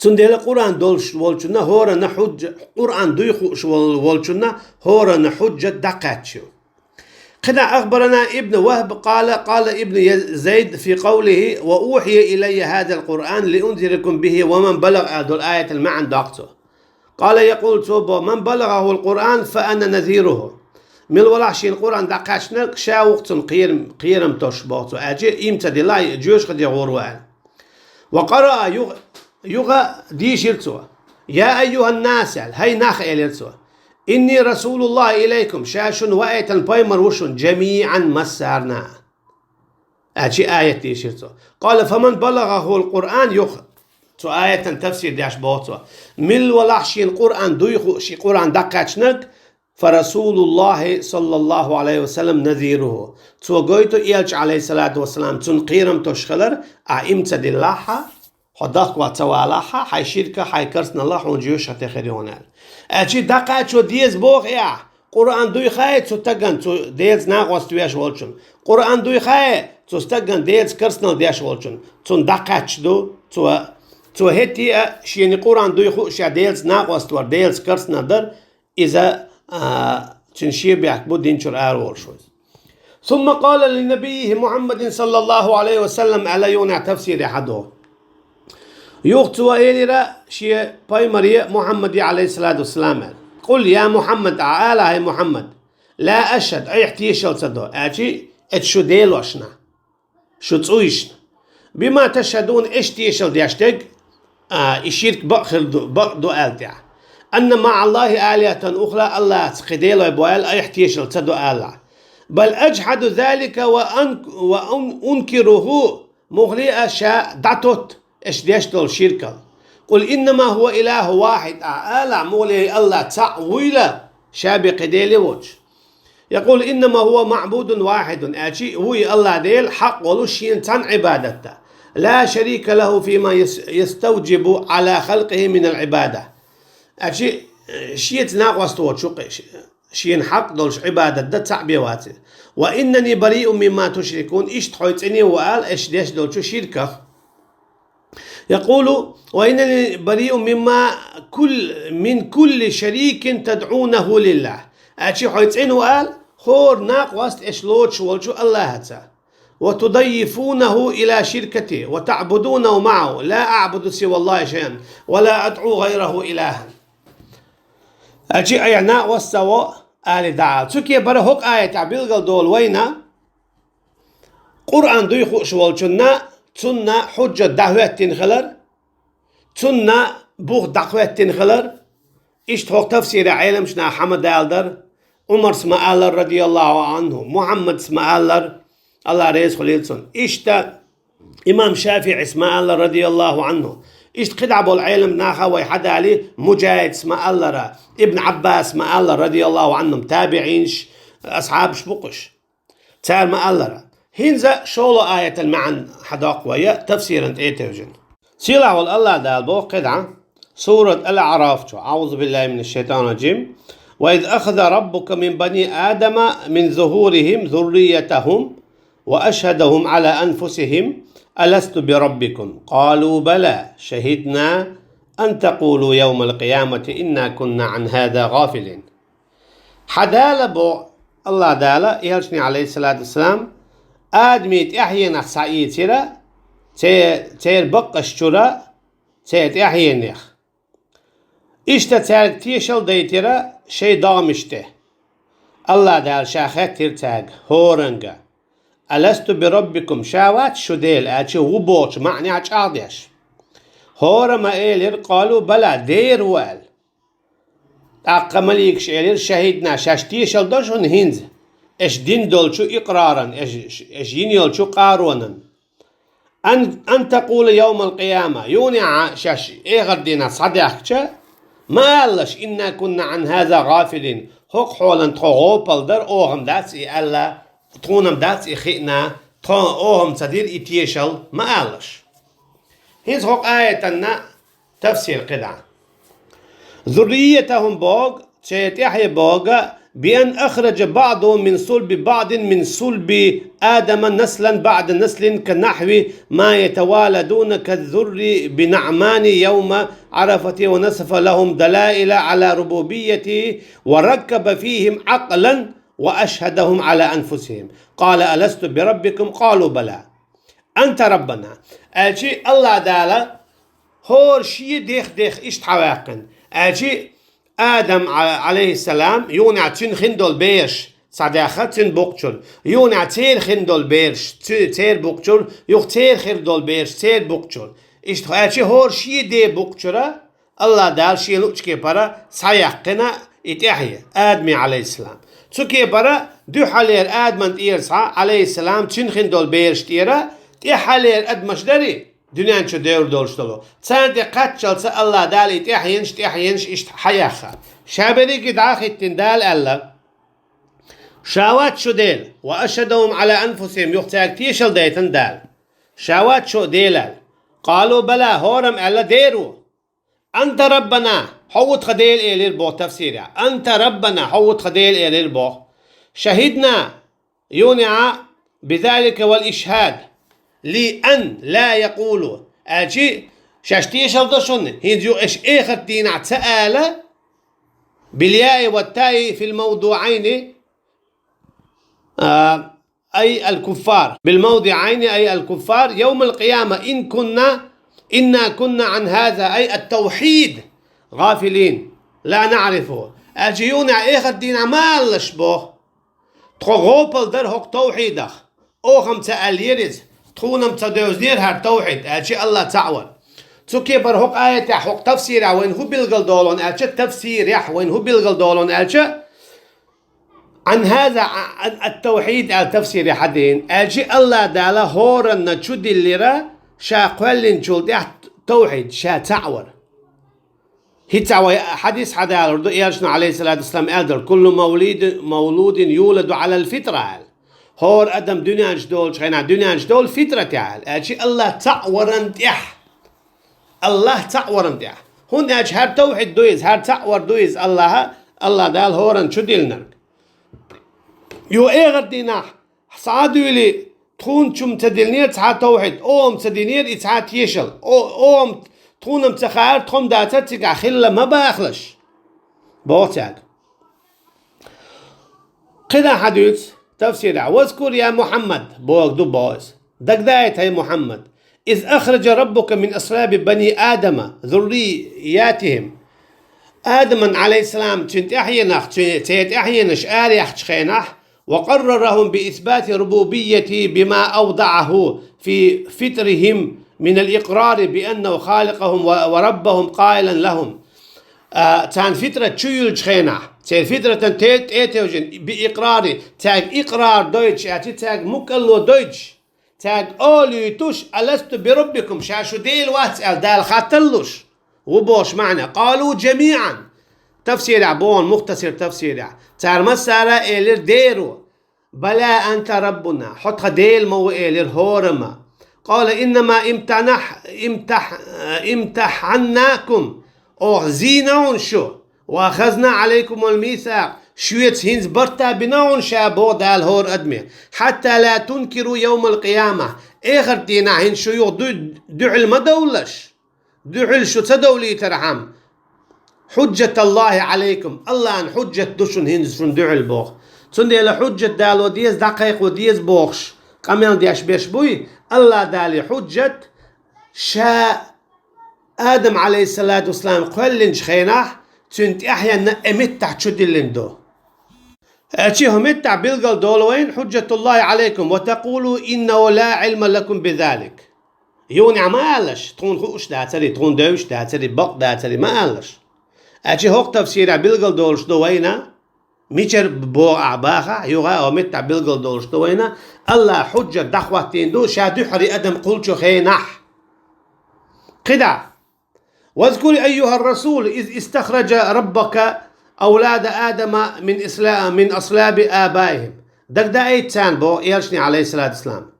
Цундела Къуръан долуш волчунна хӀоранна хьуджа-, Къуръан дуй хууш вол-, волчунна хӀоранна хьуджат дӀакхаьчча ю. КхидӀа أخبرنا ابن وهب قال قال ابن ي-, زيد في قوله وأوحي إلي هذا القرآن لأنذركم به ومن بلغ, аьлла долу аятан маьӀна доккху цо. قال يقول, цо боху, من بلغه القرآن فأنا نذيره. Мила валахь шена Къуръан дӀакхаьчнарг, ша ву-кх цунна кхерам, кхерам тосуш, боху цо, аьлча, иман ца диллахь, жоьжахате гӀур ву аьлла. وقرأ, юха, юха дийшира цо. يا أيها الناس, аьлла, хӀай нах, элира цо. إني رسول الله إليكم, ша шуна ваийтина пайхамар ву шуна, جميعا, массарна. Аьлча аят дийшира цо. قال فمن بلغه القرآن, юха цу аятан тафсир деш боху цо. Мила валахь шена Къуръан дуй хууш, и Къуръан дӀакхаьчнарг, فرسول الله صلى الله عليه وسلم نذيره. Цо гойту Элча, عليه الصلاة والسلام, цунна кхерам тосуш хилар, ахь иман ца диллахь, хьо дахка ца валахь, хьайн ширка, хьайн керстаналла хьуна жоьжахате хир ю хьуна аьлла. Аьлча дӀакхачо деза боху и ахь, Къуръан дуй хаьий цу стагана, цу Делаца накъост веш волчунна? Къуръан дуй хаьий цу стагана, Делаца керстанал деш волчунна? Цунна дӀакхаьчча ду, цо, цо хӀетте а шена Къуръан дуй хууш, ша Делаца накъост вар, Делаца керстанал дар, иза, а, цуьнан шен бехк бу дин чуьра араволуш ву иза. ثم قال لنبيه محمد صلى الله عليه وسلم, аьлла юха а тафсире хьадо. Юха цо элира шен пайхамаре Мухьаммаде, عليه الصلاة والسلام, аьлла: «قل, я Мухьаммад, Ӏа ала, хӀай Мухьаммад, لا أشهد, айхьа тешал ца до, аьлча, эцу шун делошна, шун цӀуйшна, بما تشهدون, аша тешал деш дерг, а, и ширк бакъ хир ду, бакъ ду аьлла тӀехь, أن مع الله آلهة أخرى, АллахӀаца кхин делой бу аьлла, айхьа тешал ца до алахь. بل أجحد ذلك وأن، وأن، أنكره, муххале а ша дӀатотт аша деш долу ширкал. قل إنما هو إله واحد, Ӏа ала, муххале а АллахӀ цхьаъ вуйла, ша бен кхин дела воцуш. يقول إنما هو معبود واحد, аьлча, вуй АллахӀ Дела хьакъ волуш шена цхьанна Ӏибадат дан. لا شريك له فيما يس، يستوجب على خلقه من العبادة. Аьлча, шеца накъост воцуш ву-кх, шена хьакъ долуш Ӏибадат дан цхьаъ бен вац. وإنني بريء مما تشركون, иштта хьо цӀена ву ала аша деш долчу ширках. يقول: وإنني بريء مما كل، من كل شريك تدعونه لله. Аьлча, хьо цӀена ву ала хӀора накъост аша лоцуш волчу АллахӀаца. وتضيفونه إلى شركتي وتعبدونه معه، لا أعبد سوى الله شيئا ولا أدعو غيره إلها. Аьлча, айхьа накъост ца во ала дӀаала. Цу кепара хӀокху аятехь билгал долу вайна Къуръан дуй хууш волчунна, цунна хьуджат дӀахӀоьттина хилар, цунна бух дӀакхоьттина хилар. Иштта хӀокху тафсирехь Ӏеламчу наха хьа ма даладара, Ӏумарс ма аллара, رضي الله عنه, Мухьаммадс ма аллара, АллахӀ реза хуьлийла цунна. Иштта имам ШафиӀис ма аллара, رضي الله عنه. Иштта кхидӀа болу Ӏеламчу наха вай хьа далий, Муджахидс ма аллара, Ибн Ӏаббас ма аллара, رضي الله عنهم, табиӀинаш, асхьабаш бу-кх уьш. Цара ма аллара. ХӀинца шолгӀа аятан маьӀна хьадоккху вай тафсиран тӀе а тевжина. Сийлахь волу АллахӀ Дала боху кхидӀа, сурат Ал-АӀраф чу: أعوذ بالله من الشيطان الرجيم. وإذ أخذ ربك من بني آدم من ظهورهم ذريتهم وأشهدهم على أنفسهم ألست بربكم قالوا بلى شهدنا أن تقولوا يوم القيامة إنا كنا عن هذا غافلين. Хьан Дала, боху АллахӀ Дала, элчане, عليه الصلاة والسلام, Адаман тӀаьхьенах схьаийцира, це-, церан баккъаш чуьра, церан тӀаьхьенех. Иштта цаьрга тешал дайтира шайн догӀмаш тӀе. АллахӀ Дала Ша хаьттира цаьрга, хӀоранга: ألست بربكم, Ша вац шун Дела, аьлча, ву бохучу маьӀнехь чӀагӀдеш. ХӀора ма элира, قالوا بلى, дера ву аьлла. ТӀаккха маликаш элира: شهدنا, шаьш тешал до шуна хӀинца, аша дина долчу икъраран, аша, аша йина йолчу къаронан. أن، أن تقولوا يوم القيامة, юха а шаьш эхар дийнахь схьадаьхкича, ма алалаш: إنا كنا عن هذا غافلين, хӀокху хьолан тхо гӀопал дара, оха-м дац и аьлла, тхуна-м дац и хиъна, тхо, оха-м ца дира и тешал, ма алалаш. ХӀинца хӀокху аятанна тафсир кхидӀа. ذريتهم боху, церан тӀаьхье боху, بأن أخرج بعضهم من صلب بعض من صلب آدم نسلا بعد نسل كنحو ما يتوالدون كالذر بنعمان يوم عرفة ونصب لهم دلائل على ربوبيته وركب فيهم عقلا وأشهدهم على أنفسهم قال ألست بربكم قالوا بلى أنت ربنا. Аьлча, АллахӀ Дала хӀора шен дех-дех иштта хьаваьккхина. Аьлча, Адам, Ӏа-, عليه السلام, юха а цуьнан хин долу бераш схьадаьхна цуьнан букъ чуьра, юха а церан хин долу бераш цу-, церан букъ чуьра, юха церан хир долу бераш церан букъ чуьра. Иштта аьлча, хӀора шен ден букъ чуьра АллахӀ Дала Шен луъучу кепара схьаяьккхина и тӀаьхье, Адаман, عليه السلام. Цу кепара дуьххьалера Адаман тӀера схьа, عليه السلام, цуьнан хин долу бераш тӀера тӀаьххьалера адамаш дарий, дуьнен чу девр долуш долу, царна тӀе кхаччалца АллахӀ Дала и тӀаьхьенаш, тӀаьхьенаш иштта хьаяьхна. Ша берриг а дӀа а хӀиттина, Дала аьлла: Ша вац шун Дела, وأشهدهم على أنفسهم, юха цаьрга тешал дайтина Дала: Ша вац шун Дела аьлла. قالوا بلى, хӀора-м аьлла: дера ву. أنت ربنا, хьо ву тхан Дела, элира боху тафсирехь. أنت ربنا, хьо ву тхан Дела, элира боху. شهدنا, юха а بذلك والإشهاد لأن لا يقولوا, аьлча, шаьш тешал до шуна, хӀинца юха аша эхарт дийнахь ца ала, بالياء والتاء في الموضعين, а, أي الكفار، بالموضعين أي الكفار، يوم القيامة إن كنا إنا كنا عن هذا، أي التوحيد، غافلين، لا نعرفه. Аьлча юха эхарт дийнахьа ма аьллаш боху: «Тхо гӀопал дара хӀокху тавхьидах, оха-м ца аьллера иза, тхуна-м ца девзинера хӀара тавхьид», аьлча АллахӀ цхьаъ вара. Цу кепара хӀокху аятехь, хӀокху тафсирехь вайна хӀун билгалдолу аьлча, тафсирехь вайна хӀун билгалдолу аьлча, «Ан хаза ан ат-тавхьид», аьлла тафсире хьадийна, аьлча АллахӀ Дала хӀоранна чудиллира ша кхоьллинчул тӀаьхьа тавхьид, ша цхьаъ вар. ХӀинца вай хьадис хьадалур ду, Элчано, алейхиссалату вассалам, аьлла дара: «Куллу мавлид-, мавлудин юладу алал фитра», аьлла. ХӀора адам дуьнен чу долчу хенахь, дуьнен чу долу фитрат аьлла, аьлча АллахӀ цхьаъ варан тӀехь. АллахӀ цхьаъ варан тӀехь. ХӀунда аьлча хӀара тавхьид ду иза, хӀара цхьаъ вар ду иза АллахӀа, АллахӀ Дала хӀоранна чудиллинарг. Юха эхарт дийнахь, схьа а дуьйли, тхуна чу-м ца диллинера цхьа а тавхьид, оха-м ца динера и цхьа а тешал, о-, оха-м, тхуна-м ца хаьара, тхо-м дацара цигахь хилла ма бахалаш, боху цаьрга. КхидӀа хьадуьйцу тафсирехь: «Вазкур, я Мухьаммад», боху ду боху иза. Дагадайта, хӀай Мухьаммад, «из ахраджа раббука мин аслаби бани Адама, зурриятихим». Адаман, алейхиссалам, цуьнан тӀаьхьенах, цу-, церан тӀаьхьенаш араяьхчу хенахь, «ва къаррарахум би исбати рубубийяти бима авдаъаху фи фитрихим минал икърари би аннаху халикъахум ва, ва раббахум къаилан лахум». А, царна фитрат чу юьллучу хенахь, церан фитратан те-, тӀе а тевжина, би икърари, цаьрга икърар дойтуш, аьлча цаьрга мукъало дойтуш, цаьрга олуьйтуш: «Аласту би раббикум, ша шу Дела вац?» аьлла, Дала хатталлуш, ву бохуш маьӀна. «Къалу жамиъан». Тафсирехь боху, мухтасир тафсирехь. Цара массара а элира: «Дера ву». «Бала анта раббуна, хьо тхан Дела ма ву», элира хӀорамма. «Къала иннама имтанахь-, имтахь-, имтахьаннакум, оха зийна хьуна шу, ва ахазна алейкумул мисакъ, шуьца хӀинца барт а бина хьуна ша», боху Дала хӀора адаме, «хьатта ла тункиру йовмал къияма, эхарт дийнахь хӀинца шу юха ду-, дуьхьал ма довлалаш». Дуьхьал шу ца довлийтархьама, «хьуджжаталлахи алейкум», АллахӀан хьуджжат ду шуна хӀинца шуна дуьхьал боху. Цундела хьуджжат дало деза, дӀакхайкхо деза бохуш, къамел деш берш буй, АллахӀ Дала хьуджжат ша Адам, алейхиссалату вассалам, кхоьллинчу хенахь, цуьнан тӀаьхьенна, э, меттахь чудиллина ду. Э, чи хӀу меттахь билгал долу вайна: «хьуджжатуллахи алейкум, ва такулу иннаху ла илма лакум бизалик». Юха нехь ма аллаш, тхуна хууш дацари, тхуна девзаш дацари, бакъ дацари ма аллаш. Аьлча хӀокху тафсирехь билгал долуш ду вайна, мичара боху ахь бахахь, юха а меттахь билгал долуш ду вайна, АллахӀа хьуджжат дӀахӀоттийна ду ша дуьххьара адам кхуллучу хенахь. КхидӀа: «Вазкур, айюхар расул, из истахраджа раббука авлада Адама мин исла-, мин аслаби абаихим». Дагадаийта царна, боху Элчане, алейхиссалату вассалам.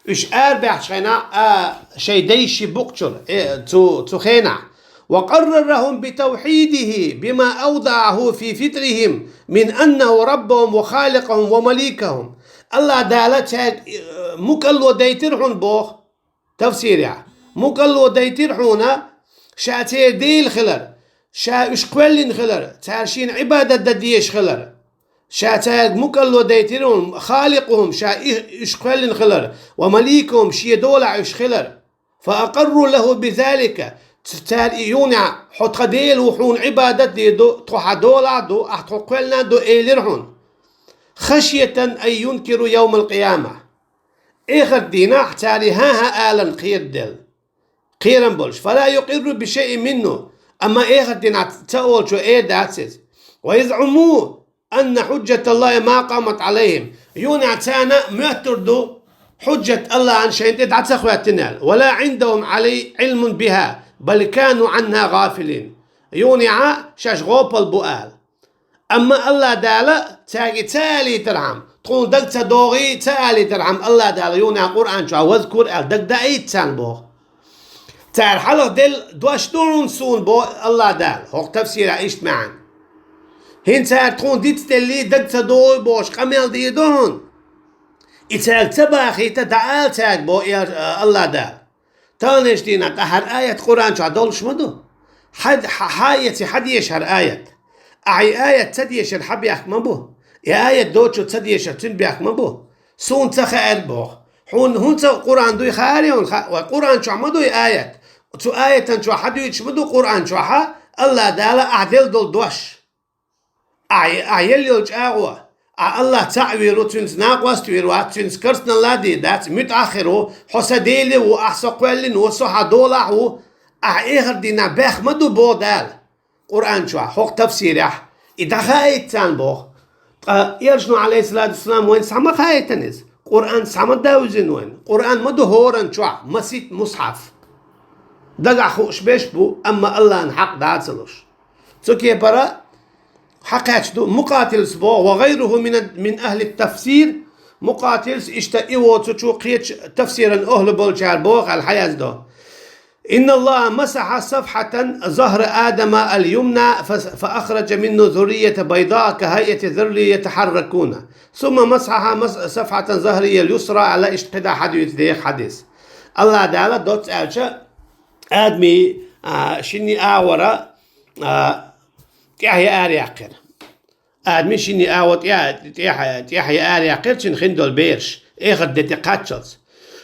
Уьш арабаьхча хенахь, а, шайн дайши букъ чуьра, э, цу, цу хенахь. «Ва къаррарахум би тавхьидихи бима авдаъаху фи фитрихим мин аннаху раббахум ва халикъахум ва маликахум». АллахӀ Дала цаьрга, э, мукъало дайтира хьуна, боху тафсирехь. Мукъало дайтира хьуна ша церан Дела хилар, ша уьш кхоьллина хилар, цара шена Ӏибадат дан дезаш хилар. Ша цаьрга мукъало дайтира хьуна, халикъухум, ша и-, уьш кхоьллина хилар, ва маликухум, шен долахь уьш хилар. Фа акъарру лаху бизалика, ц-, цара и юха нехь: «Хьо тхан Дела ву, хьуна Ӏибадат дийр ду, тхо хьан долахь а ду, ахь тхо кхоьллина а ду», элира хьуна. «Хашйатан ан юнкиру йовмал къияма». Эхарт дийнахь цара и хӀан-хӀа аларна кхераделла. Кхерам болуш. «Фала юкъирру би шайъин минху». Амма эхарт дийнахь ца олучо эр дац иза. «Ва язъуму анна хьуджжаталлахи ма къамат алайхим». Юха нехь царна моьттур ду, хьуджжат АллахӀан шайна тӀе дӀа ца хӀоьттина аьлла. «Ва ла Ӏиндахум алай Ӏилмун биха, бал кану Ӏанха гӀафилин». Юха нехь шаьш гӀопал бу ала. Амма АллахӀ Дала цаьрга и ца алийтархьама, тхуна дага ца догӀий ца алийтархьама, АллахӀ Дала юха нехь Къуръан чохь: «Вазкур», аьлла, дагадаийта царна, боху. Цара хьалха делла дош ду хьуна суна, боху АллахӀ Дала, хӀокху тафсирехь иштта маьӀна. ХӀинца цара тхуна дицделлий, дага ца догӀий бохуш къамел дийр ду хьуна. И цаьрга ца бахийта, дӀаала цаьрга, боху АллахӀ Дала. Таханлерчу дийнахь тӀе хӀара аят Къуръан чохь долуш ма ду. Хьад-, хьа-, хьа эций, хьадеша хӀара аят. Ахь и аят ца дешар хьан бехк ма бу. И аят доцург ца дешар цуьнан бехк ма бу. Суна ца хаьара, боху. Хьуна хӀунда ца Къуръан дуй хаьара хьуна, ха-, вай Къуръан чохь ма дуй аят? Цу аятан чохь хьадуьйцуш ма ду Къуръан чохь, Аллах Дала ахь делла долу дош. Ахь, ахь елла йолу чӀагӀо, ахь Аллах цхьаъ вийр ву, цуьнца накъост вийр вац, цуьнца карсналла а дийр дац, муьтӀахь хир ву, хьо сан Дела ву, ахь со кхоьллина ву, со хьан долахь ву, ахь эхар дийнахь баьхна ма ду боху Дала. Къуръан чохь, хӀокху тафсирехь, и дӀахаийта царна боху. Ткъа Элчано, Ӏалайхиссалату вассалам, вайна схьа ма хаийтина иза. Къуръан схьа ма довзина вайна. Къуръан ма ду хӀоранна чохь, масийтта мусхьаф. Дагахь хууш берш бу, амма Аллахьан хьакъ дӀа ца луш. Цу кепара хьакхаьчна ду Мукъатилс боху, ва гӀайруху мин, мин ахьли тафсир, Мукъатилс иштта и воцучу кхечу тафсиран охьла болчара боху аьлла хьаяздо. إن الله مسح صفحة ظهر آدم اليمنى فس-، فأخرج منه ذرية بيضاء كهيئة الذر يتحركون. ثم مسح مس-، صفحة ظهره اليسرى على اشتقدها حديث ديخ حديث. Аллах Дала доцца аьлча, Адамий, а, шинний агӀора, а, тӀаьхье араяьккхира. Адамий шинний агӀо тӀе-, тӀе-, тӀаьхье араяьккхира, цуьнан хин долу бераш, эхарт де тӀе кхаччалц.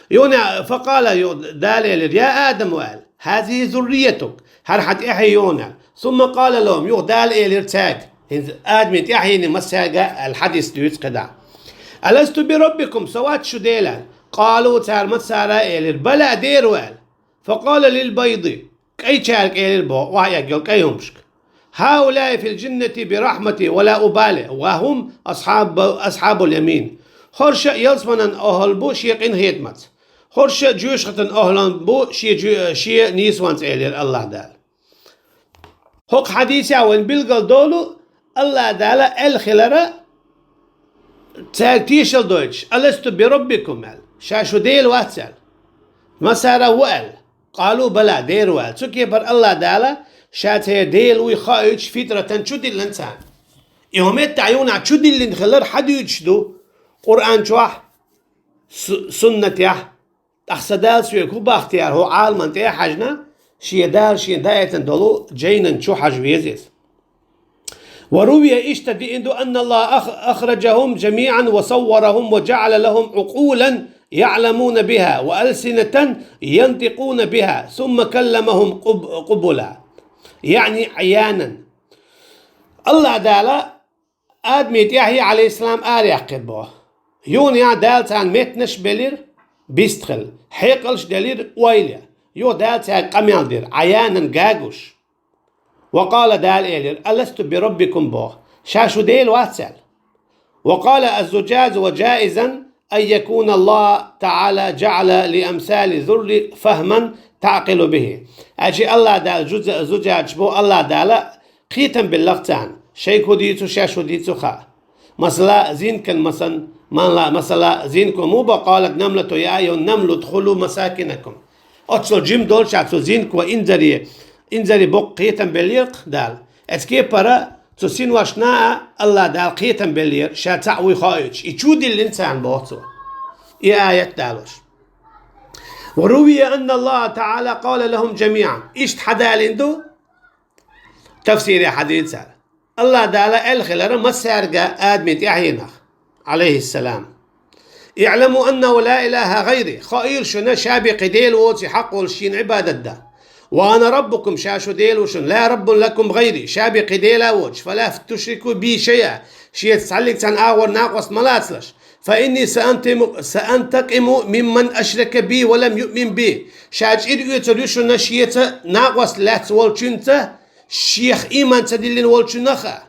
Юна, факъала, ю-, Дала элира, я Адаму аьлла, хӀазихи зурриятук, хӀара хьан тӀаьхье юна аьлла. Сумма къала лахум, юха Дала элира цаьрга, хӀинца Адамийн тӀаьхьене массаьрга аьлла хьадис дуьйцу кхидӀа. Аласту би раббикум, со вац шу Дела аьлла. Къалу, цара массара а элира, бала, дера ву аьлла. Факъала лил байди, кӀайчаьрга элира боху, охьаэгна йолу кӀай хӀумашка. ХӀаулаи фил джиннати би рахьмати ва ла убали, ва хӀум асхьабу-, асхьабул ямин. ХӀорш а ялсаманан охьал бу шен къинхетамаца. ХӀорш а жоьжахатан охьалан бу шен жо-, шен нийсонца, элира Аллах Дала. ХӀокху хьадисехь вайн билгал долу, Аллах Дала аьлла хилара, цаьрга тешал дойтуш, аласту би раббикум аьлла, ша шу Дела вац аьлла. Массара а ву аьлла. Къалу бала, дера ву аьлла. Цу кепара Аллах Дала ша церан Дела вуй хоуьйтуш фитратан чудиллина царна. И хӀума меттахь юнахь чудиллина хилар хьадуьйцуш ду Къуръан чохь, су-, суннатехь. ТӀаккха сан Дала соьга хӀун бахьа теара, хӀокху Ӏаламан тӀе а хьаьжна, шен Дала шен даийтина долу жайнан чу хьажа веза иза. Ва рувия, иштта диъна ду, анна Аллаха ах-, ахраджахум жамиъан ва савварахум ва жаъала лахум укъулан яъламуна биха ва алсинатан янтикъуна биха, сумма калламахум къуб-, къубула, яъни Ӏиянан. Аллах Дала Адамий тӀаьхье, Ӏалайхиссалам, араяьккхира боху. Юна ян Дала царна меттанаш белира, бистхила, хьекъалш делира, ойла. Юха Дала цаьрга къамел дира, Ӏаянан гуш. Ва къала, Дала элира, аласту би раббикум боху, ша шу Дела вац аьлла. Ва къала аз-зужажу ва джаизан ан якуна Аллах таъала джаъала ли амсали зурри фахман таъкъилу бихи. Аьлчи Аллах Дала жуза-, зужаж боху, Аллах Дала кхетам белларх царна, шайга хӀун дийцу, шаьш хӀун дийцу хаьа. Масала, зинкан, масан, манла, масала, зинко муба, къалат намлату я айюхан намлу дхулу масакинакум. Оццул жима долчохь цу зинко инзаре, инзаре боккха кхетам беллера-кх Дала. Эцу кепара цу синошна а Аллах Дала кхетам беллера, ша цхьаъ вуй хоуьйтуш. И чудиллина царна боху цо. И аят далош. Ва рувия анна Аллаха таъала къала лахум жамиъан. Иштта хьадалийна ду, тафсире хьадийцар. Аллах Дала аьлла хилара массаьрга Адамий тӀаьхьенах, Ӏалайхиссалам. Иъламу аннаху ла илаха гӀайри, хаийла шуна, ша бен кхин Дела воций хьакъ волуш шена Ӏибадат дан. Ва ана раббукум, ша шу Дела ву шуна, ла раббун лакум гӀайри, ша бен кхин Дела а воцуш, фала тушрику би шайъа, шеца цхьаллиг цхьана агӀор накъост ма лацалаш. Фа инни саантиму-, саантакъиму мимман ашрака би ва лам юъмин би. Ша чӀир оьцур ю шуна шеца накъост лаьцна волчуьнца, шех ийман ца диллина волчунах а.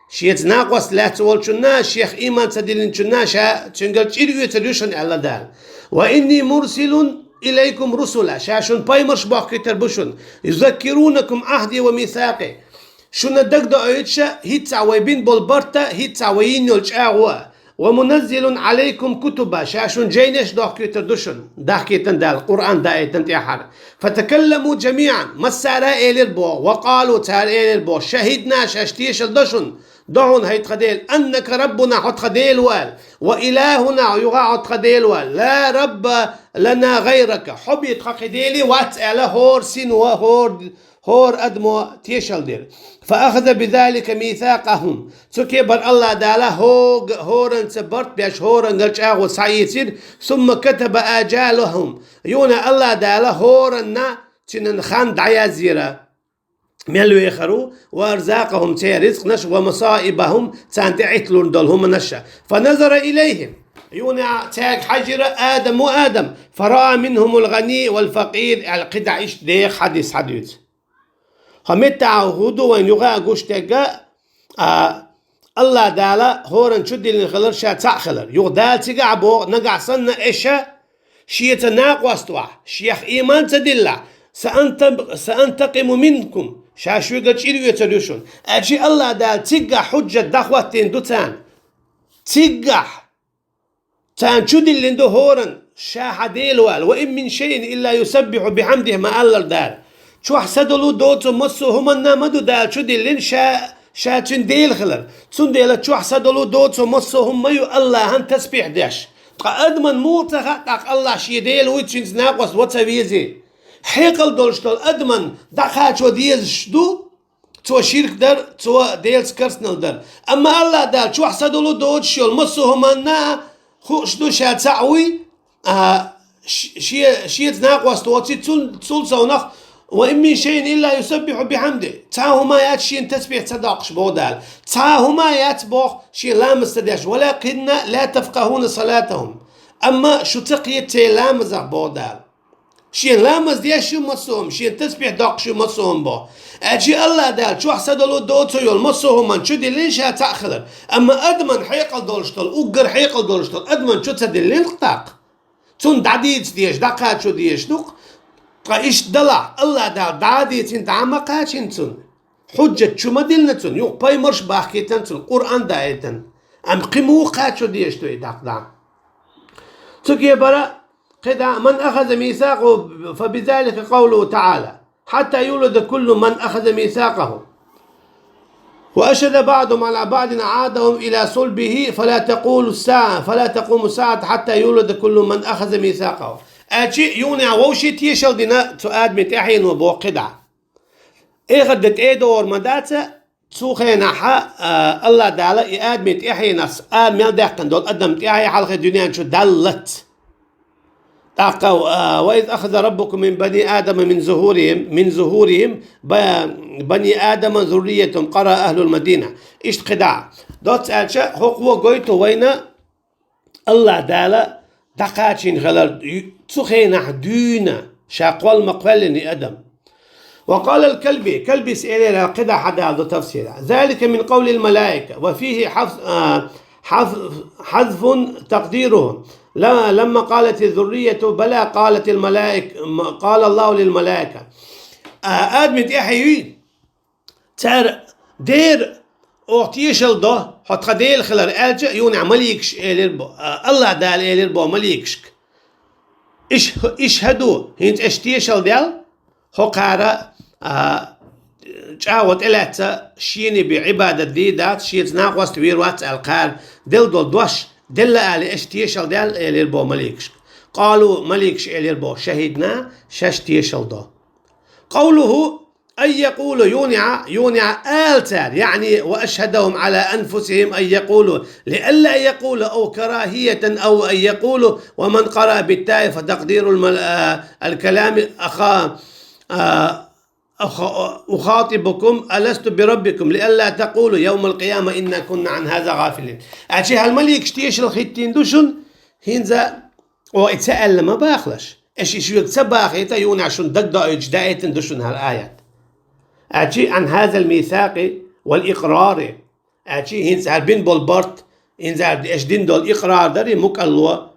Шеца накъост лаьцна волчунна, шех ийман ца диллинчунна ша цуьнгара чӀир оьцур ю шуна, аьлла Дала. Ва инни мурсилун илайкум русула, ша шуна пайхамарш бохкуьйтур бу шуна. Юзаккирунакум ахди ва мисакъи. Шуна дагадоуьйтуша, хӀинцца вай бина болу барт а, хӀинцца вай йина йолу чӀагӀо а. Ва муназзилун Ӏалайкум кутуба, ша шуна жайнаш дохкуьйтур ду шуна, дахкийтина Дала, Къуръан даийтина тӀаьххьара. Фатакалламу жамиъан, массара а элира боху, ва къалу, цара элира боху, шахидна, шаьш тешал до шуна, до хьуна хӀай тхан Дела, аннака раббуна, хьо тхан Дела ву аьлла, ва илахуна, юха хьо тхан Дела ву аьлла, ла рабба лана гӀайрака, хьо бен тхан кхин Дела вац аьлла, хӀора сино, хӀора хӀора адамо тешал дира. Фа ахаза бизалика мисакъахум. Цу кепара Аллах Дала хӀога-, хӀоранца барт беш, хӀорангара чӀагӀо схьаийцира, сумма катаба аджалахум. Юна Аллах Дала хӀоранна цуьнан хан дӀаязъяра, мел вехар ву, وأرزاقهم, церан рицкъанаш, ومصائبهم, царна тӀе Ӏитталур долу хӀуманаш. فنظر إليهم, юха цаьрга хьаьжира Адам, ва Адам, فرأى منهم الغني والفقير аьлла кхидӀа иштта деха хьадис хьадуьйцу. ХӀокху меттехь хӀун ду вайна юха а гуш дерг, а, АллахӀ Дала хӀоранна чудиллина хилар ша цхьаъ хилар. Юха Дала цигахь боху, нагахь санна аша шеца накъост вахь, шех ийман ца диллахь, سأنتق-, سأنتقم منكم, ша шуьга чӀир оьцур ю шуна. Аьлча АллахӀ Дала цигахь хьуьжжат дӀахӀоттийна ду царна. Цигахь! Царна чудиллина ду хӀоранна ша хьан Дела вала, وإن من شيء إلا يسبح بحمده, ма-аллара Дала. Чохь са долу доцу массо а хӀуманна ма ду Дала чудиллина ша, ша цуьнан Дела хилар. Цундела чохь са долу доцу массо а хӀума ма ю АллахӀан тасбихь деш. Ткъа адаман муха ца хаьа тӀаккха АллахӀ шен Дела вуй, цуьнца накъост ван ца везий? Хьекъал долуш долу адаман дӀакхачо дезаш ду, цо ширк дар, цо Делаца керстанал дар. Амма АллахӀ Дала чохь са долу доцуш йолу массо а хӀуманна хууш ду ша цхьаъ вуй, а, ш-, ше-, шеца накъост воций, цул, цул совнах, وإن من شيء إلا يسبح بحمده. Цхьа хӀума яц шена тасбихь ца доккхуш, боху Дала. Цхьа хӀума яц боху шен ламаз ца деш, ولكن لا تفقهون صلاتهم. Амма шу ца кхета церан ламазах, боху Дала. Шен ламаз деш ю массо а хӀума, шен тасбихь доккхуш ю массо а хӀума боху. Аьлча АллахӀ Дала чохь са долу доцу йолу массо а хӀуманна чудиллина ша цхьаъ хилар. Амма адаман хьекъал долуш долу, уггар хьекъал долуш долу адаман чу ца диллина-кх тӀаккха. Цунна дӀадийца дезаш, дӀакхачо дезаш ду-кх. Ткъа иштта далахь, АллахӀ Дала дӀа а дийцина, дӀа а ма кхачийна цунна. Хьуьжжат чу ма диллина цунна, юха пайхамарш а бахкийтина цунна, Къуръан а даийтина. Амма кхин муха кхачо дезаш ду и дакъа дӀа? Цу кепара кхидӀа: من أخذ ميثاقه فبذلك قوله تعالى: حتى يولد كل من أخذ ميثاقه. وأشهد بعضهم على بعض عادهم إلى صلبه فلا تقول الساعة، فلا تقوم الساعة حتى يولد كل من أخذ ميثاقه. Аьлча, юха вовшийн тешал дина цу Адаман тӀаьхьено, боху кхидӀа. Эхарт де тӀедогӀур ма дац, цу хенахь, а, АллахӀ Дала и Адаман тӀаьхьенах, а, мел даьккхина долу адам тӀаьхье хьалхе дуьнен чу даллалц. ТӀаккха, а, وإذ أخذ ربك من بني آدم من ظهورهم، من ظهورهم ب-، بني آدم ذريتهم، قرأ أهل المدينة. Иштта кхидӀа. Доцца аьлча, хӀокхо гойту вайна АллахӀ Дала дӀакхачийна хилар, цу хенахь дуьйна, ша кхолла ма кхоьллина и адам. وقال الكلبي, Калбис элира кхидӀа хьадалу ду тафсира: ذلك من قول الملائكة، وفيه حذف، آه، حذف، حذف تقديره. لا، لما قالت الذرية بلى قالت الملائكة، قال الله للملائكة. А, Адаман тӀаьхье юй? Цара дера оха тешал до, хьо тхан Дела хилар аьлча, юха маликаш элира бо, а, АллахӀ Дала элира бо маликашка: иш-, ишхӀаду, хӀинца аша тешал дел, хӀокхара, а, чӀагӀо тӀелаьцна шена бен Ӏибадат дийр дац, шеца накъост вийр вац аьлла кхара делла долу дош делла аьлла аша тешал дел, элира бо маликашка. Къалу, маликаш элира бо: шахӀидна, шаьш тешал до. قوله أن يقولوا, юха, юха ала цара, يعني وأشهدهم على أنفسهم أن يقولوا، لئلا يقولوا أو كراهية أو أن يقولوا، ومن قرأ بالتاء فتقدير المل-، آه، الكلام أخا-، آه، أخ-، أخاطبكم ألست بربكم، لئلا تقولوا يوم القيامة إنا كنا عن هذا غافلين. Аьлча хӀара маликаш тешал хӀиттийна ду шуна, хӀинца, о, и ца аьлла ма бахалаш. Аша и шуьга ца бахийта, юха шуна дагадоуьйтуш даийтина ду шуна хӀара аят. Аьлча عن هذا الميثاق والإقرار. Аьлча хӀинца хӀара бина болу барт, хӀинца хӀара аша дина долу икърар дарий, мукӀарло,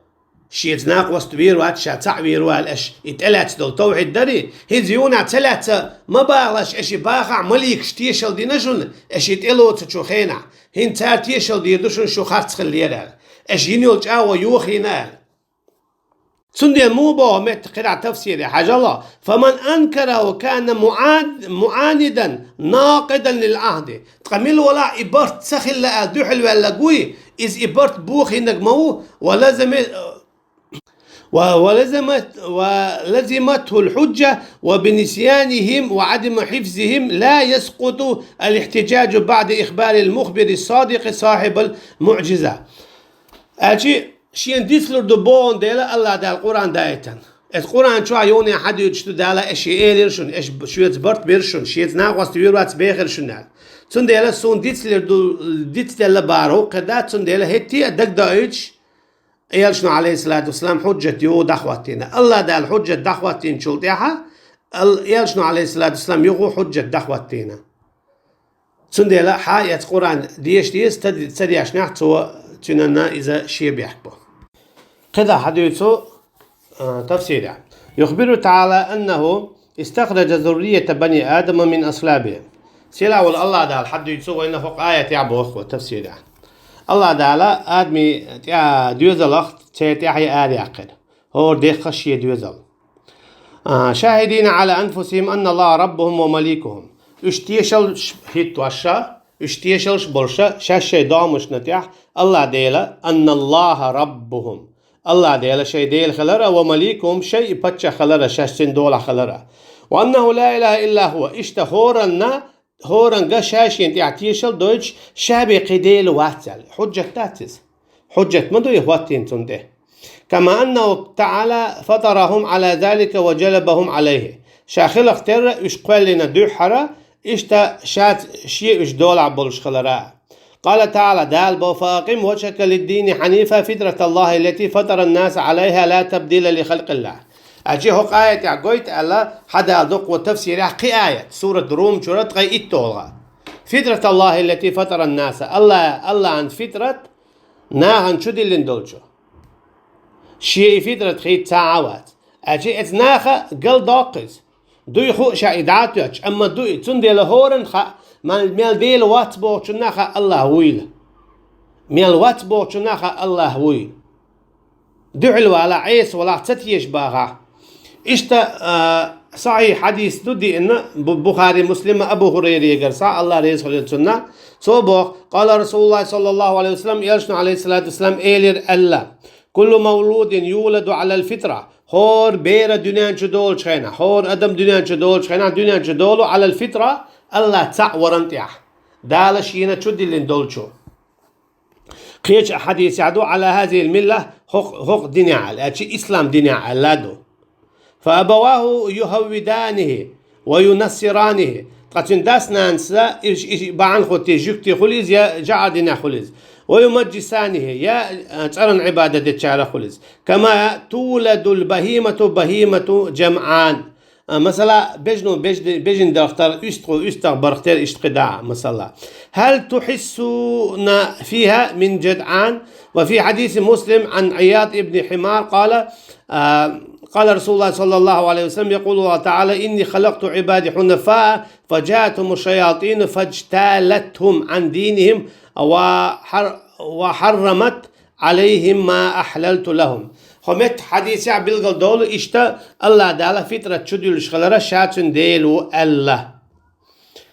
шеца накъост вийр вац, ша цхьаъ вийр ву аьлла аша и тӀелаьцна долу тавхьид дарий, хӀинца юха ца лаьцна ма бахалаш, аша и бахахь маликаш тешал дина шуна, аша и тӀелоцучу хенахь. ХӀинца цара тешал дийр ду шуна, шу харц хиллера аьлла. Аша йина йолу чӀагӀо йохийна аьлла. Цундела муха боху метта кхидӀа тафсире хьажал: فمن أنكره كان معاد-، معاندا ناقضا للعهد. Ткъа мила валахь и барт ца хилла аьлла дуьхьалваьлларг вуй, иза и барт бохийнарг ма ву, ولزم-، و-، ولزمت-، ولزمته الحجة، وبنسيانهم وعدم حفظهم لا يسقط الاحتجاج بعد إخبار المخبر الصادق صاحب المعجزة. Аьлча, шена дицлур ду бохун дела, АллахӀ Дала Къуръан даийтина. Эс Къуръан чохь юххе хьадуьйцуш ду Дала, аш шен элира шуна, аш шоьца барт бира шуна, шеца накъост вийр вац бехира шуна аьлла. Цундела суна дицлер ду, дицделла бара хӀу кхир дац, цундела хӀетте а дагадоуьйтуш, Элчано, алейхиссалату вассалам, хьуджат юха дӀахӀоттийна. Аллах Дала хьуджат дӀахӀоттийначул тӀаьхьа, Ал-, Элчано, алейхиссалату вассалам, юха хьуджат дӀахӀоттийна. Цундела хьа эца Къуръан деша деза, ца, ца дешнехь цо, цуьнан иза шен бехк бу. КхидӀа хьадуьйцу, а, тафсирехь. يخبر تعالى أنه استخرج ذرية بني آدم من أصلابهم. Сийлахь волу Аллах Дала хьадуьйцу вайна хӀокху аятехь боху тафсирехь. Аллах Дала Адами тӀе-, доьзалах церан тӀаьхье араяьккхира. ХӀора дехха шен доьзал. А, شاهدين على أنفسهم أن الله ربهم ومليكهم. Уьш тешалш хӀиттош ша, уьш тешалш болуш ша, шаьш шайн догӀмашна тӀехь Аллах Дела, أن الله ربهم. Аллах Дела шайн Дела хилара, ومليكهم, шайн и паччахь хилара, шаьш цуьнан долахь хилара. وأنه لا إله إلا هو. Иштта хӀоранна, хӀоранга ша шена тӀехь тешал дойтуш, ша бен кхин Дела вац аьлла. Хьуджат дац иза? Хьуджат ма ду и хӀоттийна цунна тӀе. كما أنه تعالى فطرهم على ذلك وجبلهم عليه. Ша хиларх терра уьш кхоьллина дуьххьара, иштта ша, шен уьш долахь болуш хилара. قال تعالى, Дала боху: فأقم وجهك للدين حنيفا فطرة الله التي فطر الناس عليها لا تبديل لخلق الله. Ачи хӀокху аятехь гойту аьлла, хьадала дуккха тафсирехь кхин аят, сурат Рум чуьра ткъе итталгӀа. فطرة الله التي فطر الناس. Алла, Аллахьан фитрат нахана чу диллина долчу. Шен и фитрат хийца цхьа а вац. Ачи эца наха гал доккху иза. Дуй хуу ша и дӀа а тоьттуш, амма ду и, цундела хӀоранна хаьа, мел, мел Дела вац бохучунна хаьа Аллах вуйла. Мел вац бохучунна хаьа Аллах вуй. Дуьхьал вала, Ӏеса валахь, ца теша бахахь. Иштта, а, сахьихь хьадис ду диъна Бу-, Бухари, Муслима, Абу ХӀурайрегара схьа, Аллах реза хуьлийла цунна, цо боху: قال رسول الله صلى الله عليه وسلم, Элчано, алейхиссалату вассалам, элира аьлла: كل مولود يولد على الفطرة. ХӀора бер дуьнен чу долучу хенахь, хӀора адам дуьнен чу долучу хенахь, дуьнен чу долу على الفطرة, Аллах цхьаъ варан тӀехь, Дала шена чу диллина долчу. Кхечу хьадисехь ду على هذه الملة, хӀокху, хӀокху динехь аьлла, аьлчи ислам динехь аьлла ду. فأبواه يهودانه وينصرانه. Ткъа цуьнан дас-нанас, и, и, и бахьана хӀоттий жуьгти хуьлу иза, я жаӀар динехь хуьлу иза. ويمجسانه, я, а, цӀаран Ӏибадат дечара хуьлу иза. كما تولد البهيمة بهيمة جمعاء. А, масала, бежано бежди-, бежана дарх тар уьстагӀо уьстагӀ барх тера иштта кхидӀа, масала. هل تحسون فيها من جدعان؟ وفي حديث مسلم عن عياض بن حمار قال، آه، قال رسول الله صلى الله عليه وسلم: يقول الله تعالى: إني خلقت عبادي حنفاء فجاءتهم الشياطين فاجتالتهم عن دينهم وحر-، وحرمت عليهم ما أحللت لهم. ХӀокху меттан хьадисехь билгал долу иштта Аллах Дала фитрат чу дуьллуш хилара, ша цуьнан Дела ву аьлла.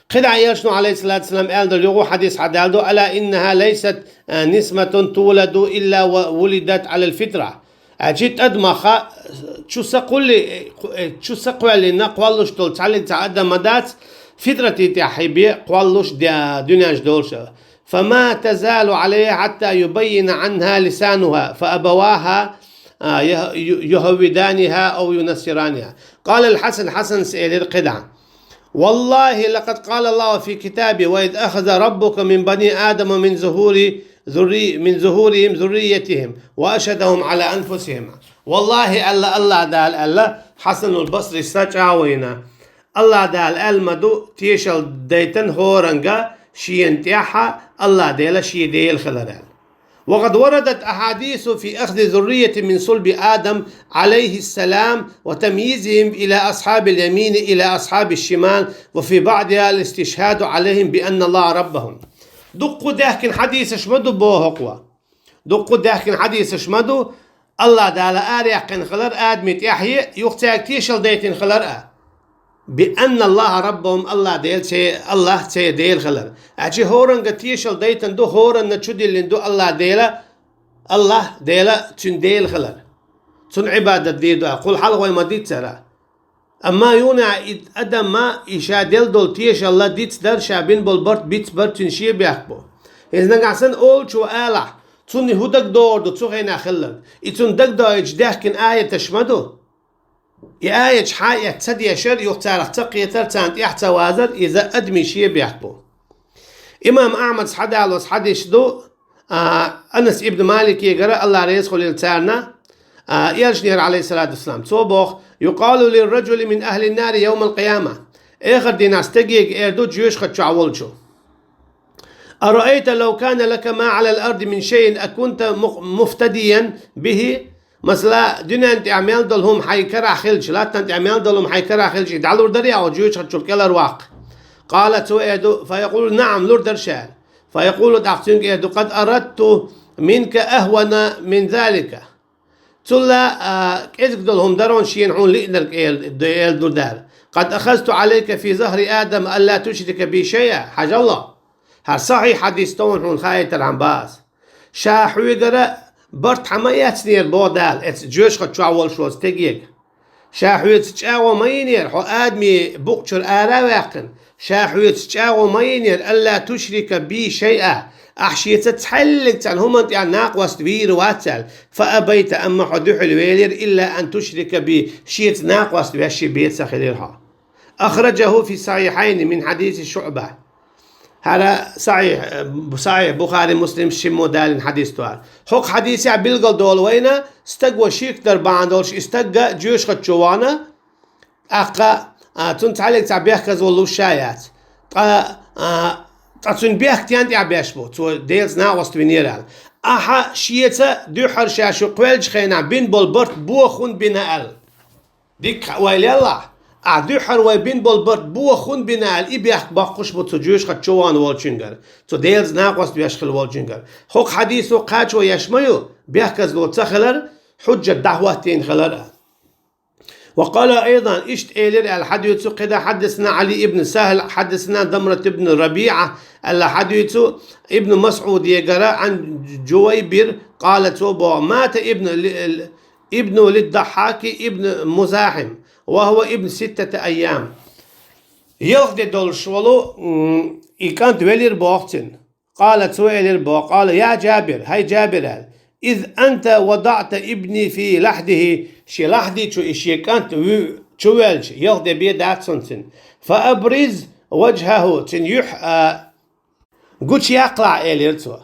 КхидӀа Элчано, алейхиссалату вассалам, аьлла долу юха хьадис хьадала ду: ألا إنها ليست نسمة تولد إلا وولدت على الفطرة. Ачи тӀадамаха чу са кхулли, чу са кхоьллина кхоллуш долу цхьаллиг цхьа адам ма дац, фитрати тӀехь хьибе кхоллуш де-, дуьнен чу долуш. فما تزال عليها حتى يبين عنها لسانها، فأبواها، آه، يه-، ي-، يهودانها أو ينصرانها. قال الحسن, Хьасанас элира кхидӀа: والله لقد قال الله في كتابه: وإذ أخذ ربك من بني آدم من ظهور ذري-، من ظهورهم ذريتهم وأشهدهم على أنفسهم. Валлахи, аьлла Аллах Дала, аьлла Хьасанул Басрис, чӀагӀо йина. Аллах Дала аьлла ма ду, тешал дайтина хӀоранга шена тӀехь Аллах Дела шен Дела хилар аьлла. وقد وردت أحاديث في أخذ ذرية من صلب آدم عليه السلام وتمييزهم إلى أصحاب اليمين إلى أصحاب الشمال وفي بعضها الاستشهاد عليهم بأن الله ربهم. Дуккха даьхкина хьадисаш ма ду боху-кх вай. Дуккха даьхкина хьадисаш ма ду, Аллах Дала араяьккхина хилар Адаме тӀаьхье, юха цаьрга тешал дайтина хилар а. بأن الله ربهم, Аллах Дела церан, Аллах церан Дела хилар. Ачи хӀоранга тешал дайтина ду, хӀоранна чу диллина ду Аллах Дела, Аллах Дела цуьнан Дела хилар. Цунна Ӏибадат дийр ду, кхул хьалха вай ма-дийццара. Амма юха и адамна и ша делла долу тешалла дицдар, ша бина болу барт бицбар цуьнан шен бехк бу. Иза нагахь санна олучо алахь, цунна хӀун дагадогӀур ду цу хенахь хилларг? И цунна дагадоуьйтуш даьхкина аяташ ма ду. И аяташ хьаэц ца дешар, юха царах ца кхетар, царна тӀехь ца вазар, иза адамийн шен бехк бу. Имам Ахьмада хьадаллалц хьадис ду, а, Анас ибн Маликегара, Аллах реза хуьлийла царна, а, элчанера, Ӏалайхиссалату вассалам, цо боху: «يقال للرجل من أهل النار يوم القيامة». Эхар дийнахь стегега эр ду жоьжахати чохь волчо: «أرأيت لو كان لك ما على الأرض من شيء أكنت مق-، مفتديا به؟» Масала, дуьнен тӀехь мел долу хӀума хьайн карахь хилча, латтан тӀехь мел долу хӀума хьайн карахь хилча, и дӀалур дарий хьо жоьжахати чуьра кӀелара ваккха? قال, цо эр ду, فيقول: «نعم», лур дара ша. فيقول, тӀаккха цуьнга эр ду: «قد أردت منك أهون من ذلك». Цул а, а, кӀезиг долу хӀума дара шена хьуна лиънарг, эр, эр ду дара. «قد أخذت عليك في ظهر آدم ألا تشرك بي شيئا». Хьажал, хӀара сахьихь хьадис ду хьуна хаийтархьама боху ас. Ша хьоьгара барт хьан ма эцнера, боху Дала, эцу жоьжахати чохь волуш волу стегега. Ша хьоьца чӀагӀо ма йинера, хьо адамийн букъ чуьра ара а ваьккхина, ша хьоьца чӀагӀо ма йинера: «ألا تشرك بي شيئا», ахь шеца цхьаьллиг цхьана хӀуманна тӀехь накъост вийр вац аьлла. «فأبيت», амма хьо дуьхьал велира: «إلا أن تشرك بي», шеца накъост веш ши бен ца хилира хьо. أخرجه في الصحيحين من حديث شعبة. ХӀара сахьихь, сахьихь Бухари, Муслим шиммо далийна хьадис ду хӀара. ХӀокху хьадисехь билгал долу вайна, стаг ван ширк дар бахьана долуш и стаг жоьжахати чу вахана, тӀаккха, а, цунна цхьаьллиг цхьа бехказло луш ша яц. Ткъа, а, ткъа цуьнан бехк стенна тӀехь беш бу, цо Делаца накъост винера аьлла. Ахьа шеца дуьххьара ша шу кхоьллинчу хенахь бина болу барт боху хӀунда бина аьлла. Дика хаа вай леллахь, ахь дуьххьара вай бина болу барт боху хӀунда бина аьлла, и бехк боккхуш бу цу жоьжахати чу вахана волчуьнгара, цу Делаца накъост веш хилла волчуьнгара. ХӀокху хьадисо кхачо еш ма ю, бехказло ца хилар, хьуьжжат дӀахӀоттийна хилар. وقال أيضا, иштта элира аьлла хьадуьйцу кхидӀа: حدثنا علي بن سهل، حدثنا ضمرة بن ربيعة, аьлла хьадуьйцу Ибн МасӀудегара, عن جويبر قال, цо боху: مات ابن ل-، ابن للضحاك بن مزاحم وهو ابن ستة أيام. Ялх де долуш волу, м, и кӀант велира боху цуьнан. قال, цо элира боху: قال: يا جابر, хӀай Джабир, аьлла, إذ أنت وضعت ابني في لحده, шен лахьди чу и шен кӀант ву-, чувоьллича, ялх де бен дац хьуна цуьнан. فأبرز وجهه, цуьнан юьхь, а, гучуяккхалахь, элира цо.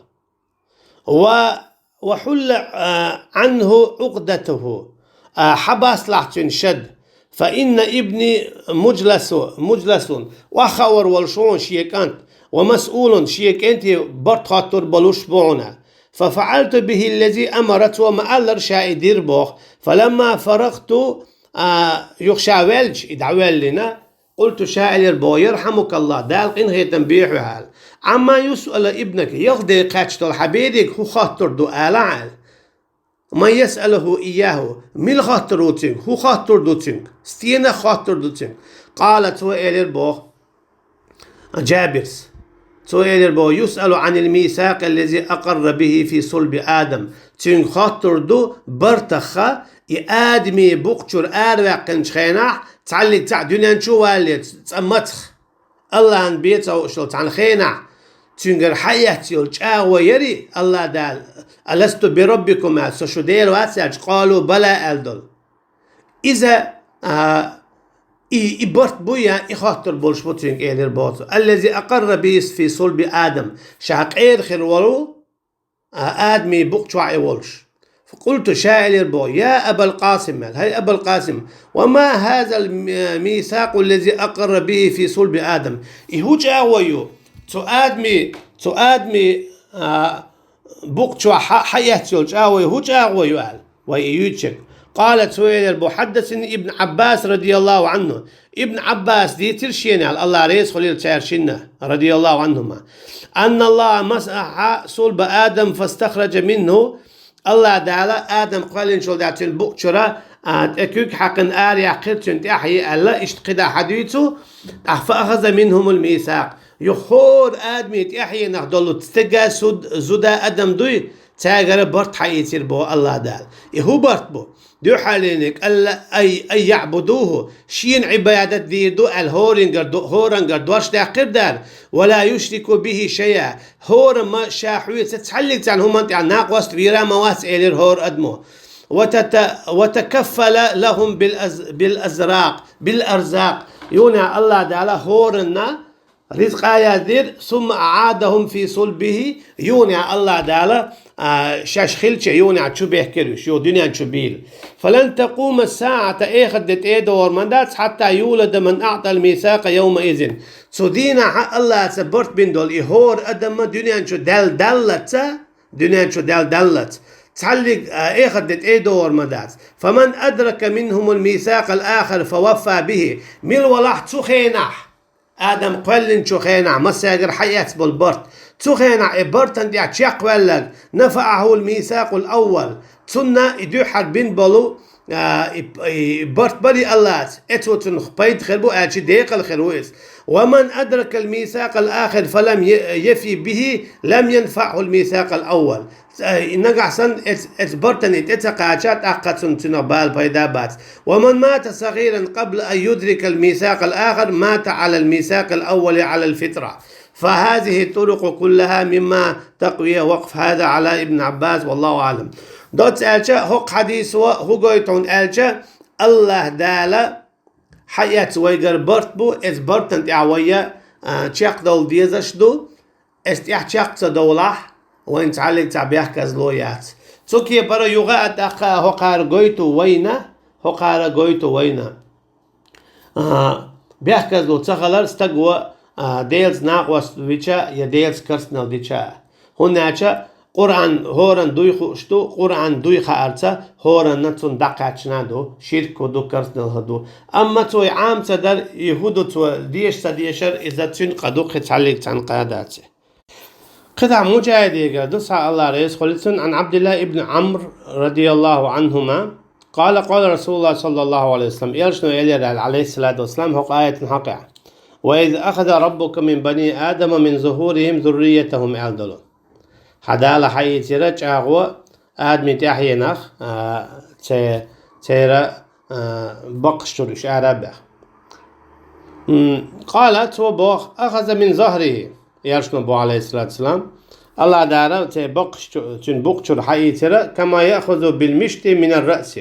و-، وحل, а, عنه عقدته, а, хьабассалахь цуьнан шад. فإن ابني مجلس, مجلس, охьахаар волуш ву хьуна шен кӀант, ومسؤول, шен кӀентан барт хоттур болуш бу хьуна. ففعلت به الذي أمر, цо ма-аллара ша и дира боху. فلما فرغت, а, юха ша ваьлча, и дӀаваьллина, قلت, ша элира боху: يرحمك الله, Дала къинхетам бе хьоьга, аьлла. عما يسأل ابنك, ялх де кхаьчна долу хьан берега хӀун хоттур ду, алахь, аьлла. من يسأله إياه, мила хоттур ву цуьнга, хӀун хоттур ду цуьнга, стенах хоттур ду цуьнга? قال, цо элира боху, Джабирс. Цо элира боху: يسأل عن الميثاق الذي أقر به في صلب آدم. Цуьнга хоттур ду бартах, и Адамийн букъ чуьра араваьккхинчу хенахь, цхьаллиг цхьаъ дуьнен чу а валлалц, цкъа мацах, Аллахьан бен ца хууш йолу цхьана хенахь, цуьнгара хьаэцна йолу чӀагӀо яри, Аллах Дала: ألست بربكم, аьлла, со шу Дела вац аьлча, قالوا بلى, аьлла долу. Иза, а, и, и барт буй, я и хоттур болуш бу цуьнга, элира боху цо. الذي أقر به في صلب آدم. Ша къера хир волу, а, Адамийн букъ чохь и волуш. قلت, ша элира боху: يا أبا القاسم, аьлла, хӀай Абал Къасим, وما هذا الميثاق الذي أقر به في صلب آدم؟ И хӀун чӀагӀо ю? Цу Адамийн, цу Адамийн, а, букъ чохь хьа-, хьаэцна йолу чӀагӀо ю, хӀун чӀагӀо ю, аьлла. Вай и юьйцург. قال, цо элира боху: حدثني ابن عباس رضي الله عنه. Ибн Ӏаббаса дийцира шена аьлла, Аллах реза хуьлийла цара шинна, رضي الله عنهما. أن الله مسح صلب آدم فاستخرج منه. Аллах Дала Адам кхоьллинчул тӀаьхьа цуьнан букъ чуьра, а, тӀе куьг хьаькхина араяьккхира цуьнан тӀаьхье аьлла, иштта кхидӀа хьадуьйцу, тӀаккха فأخذ منهم الميثاق. Юха хӀора Адамийн тӀаьхьенах долу стеган зуда, зуда адам дуй, цаьргара барт хьаийцира боху Аллах Дала. И хӀун барт бу? Дуьххьарлерниг, ألا أن يعبدوه, шена Ӏибадат дийр ду аьлла, хӀорингара ду-, хӀорангара дош даьккхира дара, ولا يشركوا به شيئا, хӀора ма ша хьоьца цхьаллиг цхьана хӀуманна тӀехь накъост вийр а ма вац, элира хӀора адамо. وتت-، وتكفل لهم بالأز-، بالأزراق، بالأرزاق. Юханехь Аллах Дала хӀоранна ризкъ яздира, ثم أعادهم في صلبه, юханехь Аллах Дала, а, шаьш хилча, юханехь чу бехкира уьш, юха дуьнен чу бийла. فلن تقوم الساعة, эхарт де тӀедогӀур ма дац, حتى يولد من أعطى الميثاق يومئذ. Цу дийнахь Аллаца барт бина долу и хӀора адам дуьнен чу даьлла даллалц, дуьнен чу даьлла даллалц, цхьаллиг, а, эхарт де тӀедогӀур ма дац. فمن أدرك منهم الميثاق الآخر فوفى به. Мила валахь цу хенахь, Адам кхоьллинчу хенахь массаьргара хьаэцна болу барт, цу хенахь и бартана тӀехь чекхваьлларг, نفعه الميثاق الأول, цунна и дуьххьара бина болу, а, и, и барт барий Аллаца, эцо цунах пайда хир бу, аьлча декъала хир ву иза. ومن أدرك الميثاق الآخر فلم ي-، يف به لم ينفعه الميثاق الأول. Э, и нагахь санна эц-, эцу бартана и тӀе ца кхача, тӀаккха цунна цуьнах бала пайда бац. ومن مات صغيرا قبل أن يدرك الميثاق الآخر مات على الميثاق الأول على الفطرة. فهذه الطرق كلها مما تقوي وقف هذا على ابن عباس، والله أعلم. Доцца аьлча, хӀокху хьадисо хӀун гойту хьуна аьлча, Аллах Дала хьаэцна вайгара барт бу, эцу бартана тӀехь вай, а, чекхдовла дезаш ду, эцу тӀехь чекх ца довлахь, вайна цхьаллиг цхьа бехказло яц. Цу кепара юха а тӀаккха хӀокхара гойту вайна, хӀокхара гойту вайна. А, бехказло ца хилар стаго, а, Делаца накъост вича я Делаца керстанал дича. ХӀунда аьлча Къуръан хӀоранна дуй хууш ду, Къуръан дуй хаарца хӀоранна цунна дӀакхаьчна ду, ширк хӀун ду, керстанал хӀун ду. Амма цо и Ӏама ца дар, и хӀун ду цо деша ца дешар, иза цуьнан къа ду, кхин цхьаллиг цхьаьнна къа дац. КхидӀа Муджахидегара ду, Аллах реза хуьлда цунна, عن عبد الله بن عمرو رضي الله عنهما قال قال رسول الله صلى الله عليه وسلم, элчано элира аьлла, عليه الصلاة والسلام, хӀокху аятан хьокъехь: وإذ أخذ ربك من بني آدم من ظهورهم ذريتهم аьлла долу. Хьан Дала хьаийцира чӀагӀо Адаман тӀаьхьенах, а, це-, церан, а, бакхаш чуьра уьш ара а баьхна. М, قال, цо боху, أخذ من ظهره, элчано боху, عليه الصلاة والسلام, Аллах Дала церан бакхаш чу-, цуьнан букъа чуьра хьаийцира, كما يأخذ بالمشط من الرأس.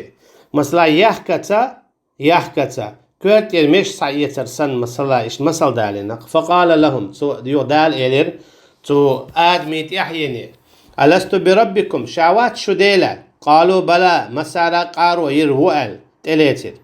Масала, яхкаца, яхкаца коьрта тӀера меш схьаэцар санна, масала, иштта масал далийнарг. فقال لهم, цо, юха Дала элира цу Адаман тӀаьхьене: ألست بربكم, ша вац шу Дела? قالوا بلى, массара а къаро йира, ву аьлла, тӀелецира.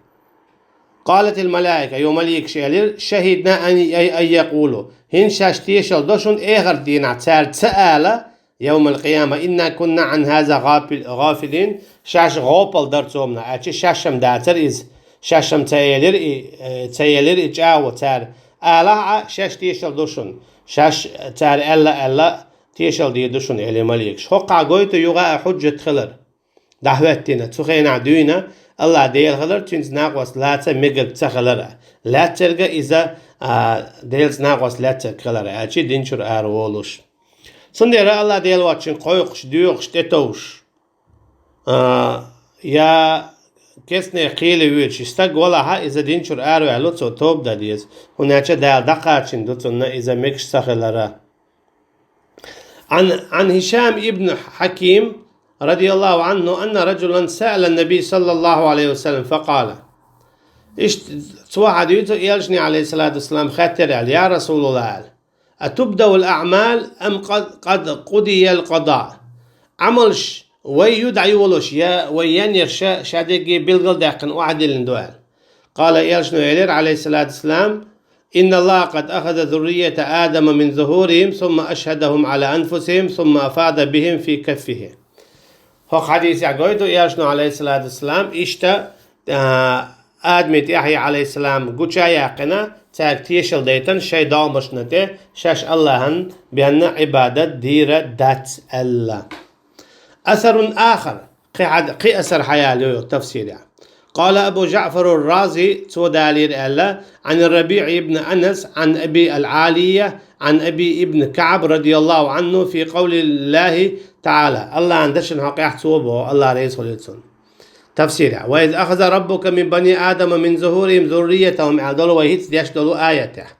قالت الملائكة, юха маликаш элира: شهدنا أن، أي، أن يقولوا, хӀинца шаьш тешалла до шуна эхарт дийнахь цара ца ала, يوم القيامة: إنا كنا عن هذا غافل-، غافلين, шаьш гӀопал дара цомнах, аьлча шаьш-м дацара иза, шаьш-м ца элира и, э, ца елира и чӀагӀо цара. Алахь а, шаьш тешалла до шуна, шаьш цара аьлла-аьлла тешалла дийр ду шуна, элира маликаш. ХӀокхахь гойту юха а хьуджат хилар. ДӀахӀоьттина, цу хенахь дуьйна Аллах Дела хилар, цуьнца накъост лаца мегар ца хилар а. Лаьццарг а иза, а, Делаца накъост лаьццарг хилар а, аьлча дин чуьра ара волуш. Цундела Аллах Дела воцчун кхойкхуш, доьхуш, тӀетовжуш, а, я керстанех кхеле воьдуш и стаг валахь а, иза дин чуьра араваьлла, цо тоба дан деза. ХӀунда аьлча Дала дӀакхачийна ду цунна иза мегаш ца хилар а. عن، عن هشام بن حكيم رضي الله عنه أن رجلا سأل النبي صلى الله عليه وسلم فقال. Иштта цо хьадуьйцу, элчане, عليه الصلاة والسلام, хаьттира аьлла: يا رسول الله, аьлла, أتبدأ الأعمال أم قد، قد قضي القضاء؟ Ӏамалш вай ю дӀайолуш, я вай ен ерш ша дерриге билгалдаьккхина охьадиллина ду, аьлла. قال, элчано элира, عليه الصلاة والسلام: إن الله قد أخذ ذرية آدم من ظهورهم ثم أشهدهم على أنفسهم ثم أفاض بهم في كفه. ХӀокху хьадисехь гойту, элчано, عليه الصلاة والسلام, иштта, а, Адаман тӀаьхье, عليه السلام, гуча а яьккхина, цаьрга тешалла дайтина шайн догӀмашна тӀе, шаьш Аллахьан бен Ӏибадат дийр дац аьлла. أثر آخر, кхин хьад-, кхин асар хьаяьлла ю тафсирехь. قال أبو جعفر الرازي, цо далийра аьлла, عن الربيع بن أنس عن أبي العالية عن أبي بن كعب رضي الله عنه في قول الله تعالى. Аллахьан дашна хьокъехь цо боху, Аллах реза хуьлийла цунна. Тафсирехь: وإذ أخذ ربك من بني آدم من ظهورهم ذريتهم аьлла долу вай хӀинца деш долу аятехь.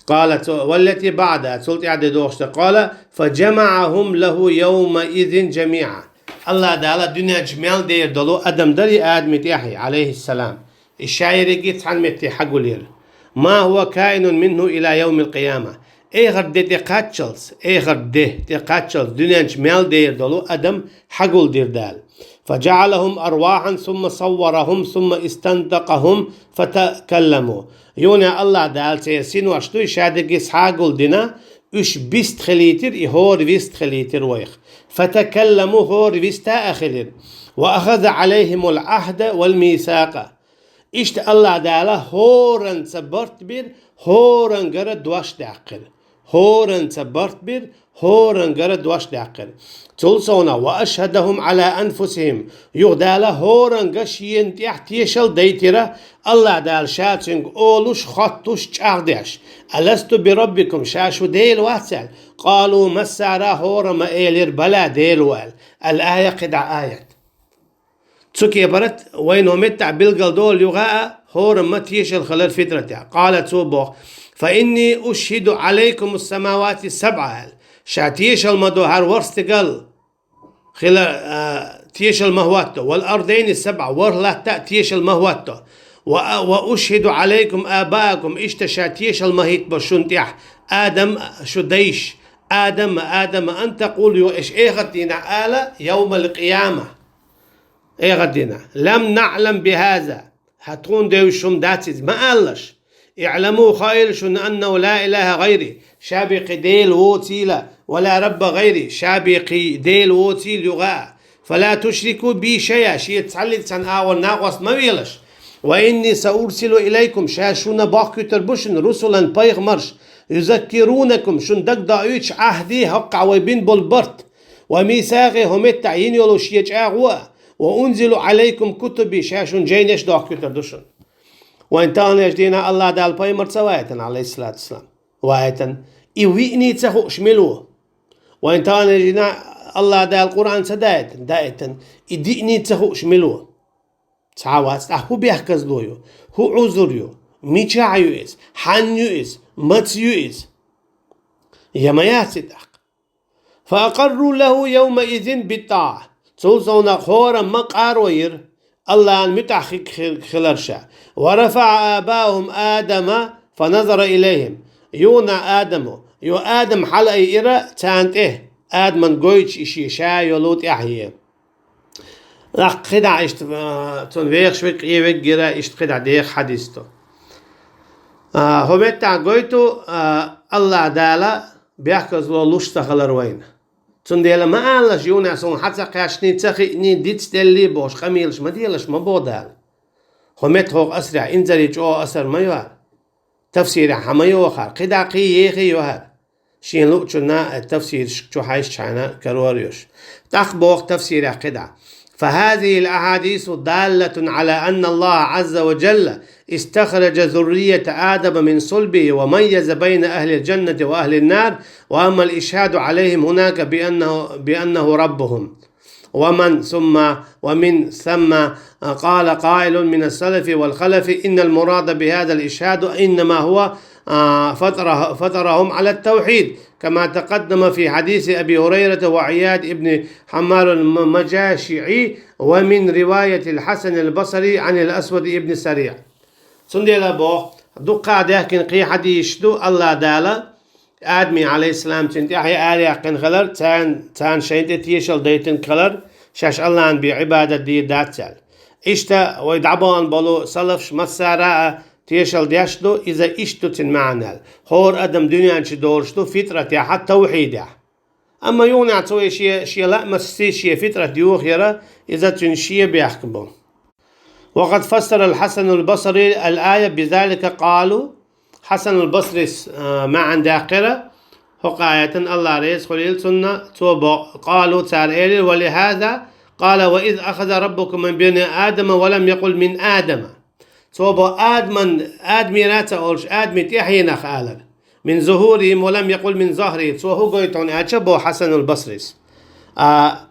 قال, цо, والتي بعدها, цул тӀаьхьа де дохуш ду, قال: فجمعهم له يومئذ جميعا. Аллах Дала дуьнен чу мел дер долу адам дара и Адаме тӀаьхье, алейхиссалам. И ша ерриге цхьана метте хьагулйира. ما هو كائن منه إلى يوم القيامة. Эхарт де тӀекхаччалц, эхарт де тӀекхаччалц дуьнен чу мел дер долу адам хьагулдира Дала. فجعلهم أرواحا ثم صورهم ثم استنطقهم فتكلموا. Юха Аллах Дала церан синош дуй, ша дерриге схьагулдина, уьш бист хилийтира, и хӀора вист хилийтира вайх. فتكلموا, хӀора вист а хилира. وأخذ عليهم العهد والميثاق. Иштта Аллах Дала хӀоранца барт бира, хӀорангара дош даьккхира. ХӀоранца барт бира, хӀорангара дош даьккхира. Цул совнах, وأشهدهم على أنفسهم. Юха Дала хӀоранга шена тӀехь тешал дайтира, Аллах Дала ша цуьнга олуш, хоттуш, чӀагӀдеш: ألست بربكم, ша шун Дела вац аьлла? قالوا, массара а хӀора ма элира, بلى, Дела ву аьлла. Ал-ая, кхидӀа аят. Цу кепара тӀа вайна хӀокху меттехь билгал долу юха а хӀора ма тешал хилар фитратехь. قال, цо боху: فإني أشهد عليكم السماوات السبع аьлла. Ша тешал ма до хӀара ворхӀ стигал хила, а, тешал ма хӀотто. والأرضين السبع, ворхӀ латта а тешал ма хӀотто. وأ-, وأشهد عليكم آباءكم, иштта ша тешал ма хӀиттабо шун тӀехь, Адам, шун дайша, Адам, Адам, أن تقولوا, ю-, аш эхарт дийнахь ала, يوم القيامة. Эхарт дийнахь: لم نعلم بهذا, хӀа тхуна девзаш хӀума дац иза, ма алалаш. اعلموا, хаийла шуна, أنه لا إله غيري, ша бен кхин Дела воцийла, ولا رب غيري, ша бен кхин Дела воцийла юха а. فلا تشركوا بي شيئا, шеца цхьаллиг цхьана агӀор накъост ма велаш. وإني سأرسل إليكم, ша шуна бохкуьйтур бу шуна, رسلا, пайхамарш, يذكرونكم, шуна дагадоуьйтуш, عهدي, хӀокхахь вай бина болу барт, وميثاقي, хӀокху меттехь йина йолу шен чӀагӀо а, وأنزل عليكم كتبي, ша шуна жайнаш дохкуьйтур ду шуна. Вайн таханлерчу дийнахь Аллах Дала пайхамар ца ваийтина, алейхиссалату вассалам? Ваийтина. И виъний ца хууш мила ву? Вайн таханлерчу дийнахь Аллах Дала Къуръан ца даийтина? Даийтина. И диъний ца хууш мила ву? Цхьа а вац. ТӀаккха хӀун бехказло ю? ХӀун Ӏузур ю? Мичахь ю иза? Хьанна ю иза? Маца ю иза? Я ма яц и тӀаккха? فأقروا له يومئذ بالطاعة. Цул совнах хӀора ма къаро йира, Аллахьан муьтӀахь хи-, хи-, хилар ша. ورفع أباهم آدم فنظر إليهم. Юна Адамо, ю Адам хьалаайира царна тӀе, Адаман гойтуш и шен ша йолу тӀаьхье. ТӀаккха кхидӀа иштта, а, цунна вехаш верг, къен верг гира, иштта кхидӀа деха хьадис ду. А, хӀокху меттехь гойту, а, Аллах Дала бехказло луш ца хилар вайна. Цундела ма алалаш, юна суна хьа ца кхаьчний, ца хиъний, дицделлий бохуш, къамелаш ма делаш, ма боху Дала. ХӀокху метта хӀокху асарехь инзаре чӀогӀа асар ма ю хӀара. Тафсирехь хьан ма йоху хӀара, кхидӀа кхин ехий ю хӀара. Шен луучунна тафсирашка чу хьаьжча хьайна карор йолуш. ТӀаккха боху тафсирехь кхидӀа: فهذه الأحاديث دالة على أن الله عز وجل استخرج ذرية آدم من صلبه وميز بين أهل الجنة وأهل النار، وأما الإشهاد عليهم هناك بأنه، بأنه ربهم. ومن ثم، ومن ثم قال قائل من السلف والخلف إن المراد بهذا الإشهاد إنما هو، آه، فطره-، فطرهم على التوحيد، كما تقدم في حديث أبي هريرة وعياد بن حمار المجاشعي، ومن رواية الحسن البصري عن الأسود بن سريع. Цундела боху, дуккха а даьхкина кхин хьадисаш ду, Аллах Дала Адаме, алейхиссалам, цуьнан тӀаьхье араяьккхина хилар, царна, царна шайна тӀе тешал дайтина хилар, шаьш Аллахьан бен Ӏибадат дийр дац аьлла. Иштта вай дӀабахана болу салафаш массара а тешал деш ду, иза иштта ду цуьнан маьӀна аьлла. ХӀора адам дуьнен чу долуш ду фитратехь, тавхьидехь. Амма юханехь цо и шен, шен лаамашций шен фитрат йохаяра, иза цуьнан шен бехк бу. وقد فسر الحسن البصري الآية بذلك، قالوا, Хьасанул Басрис, а, маьӀна даьккхира, хӀокху аятан, Аллах реза хуьлийла цунна, цо бо-, قالوا, цара элира: ولهذا قال: وإذ أخذ ربك من بني آدم ولم يقل من آدم. Цо бо Адаман, Адамера ца олуш, Адаме тӀаьхьенах алар. من ظهورهم ولم يقل من ظهره. Цо хӀун гойту хьуна аьлча, бо Хьасанул Басрис. А,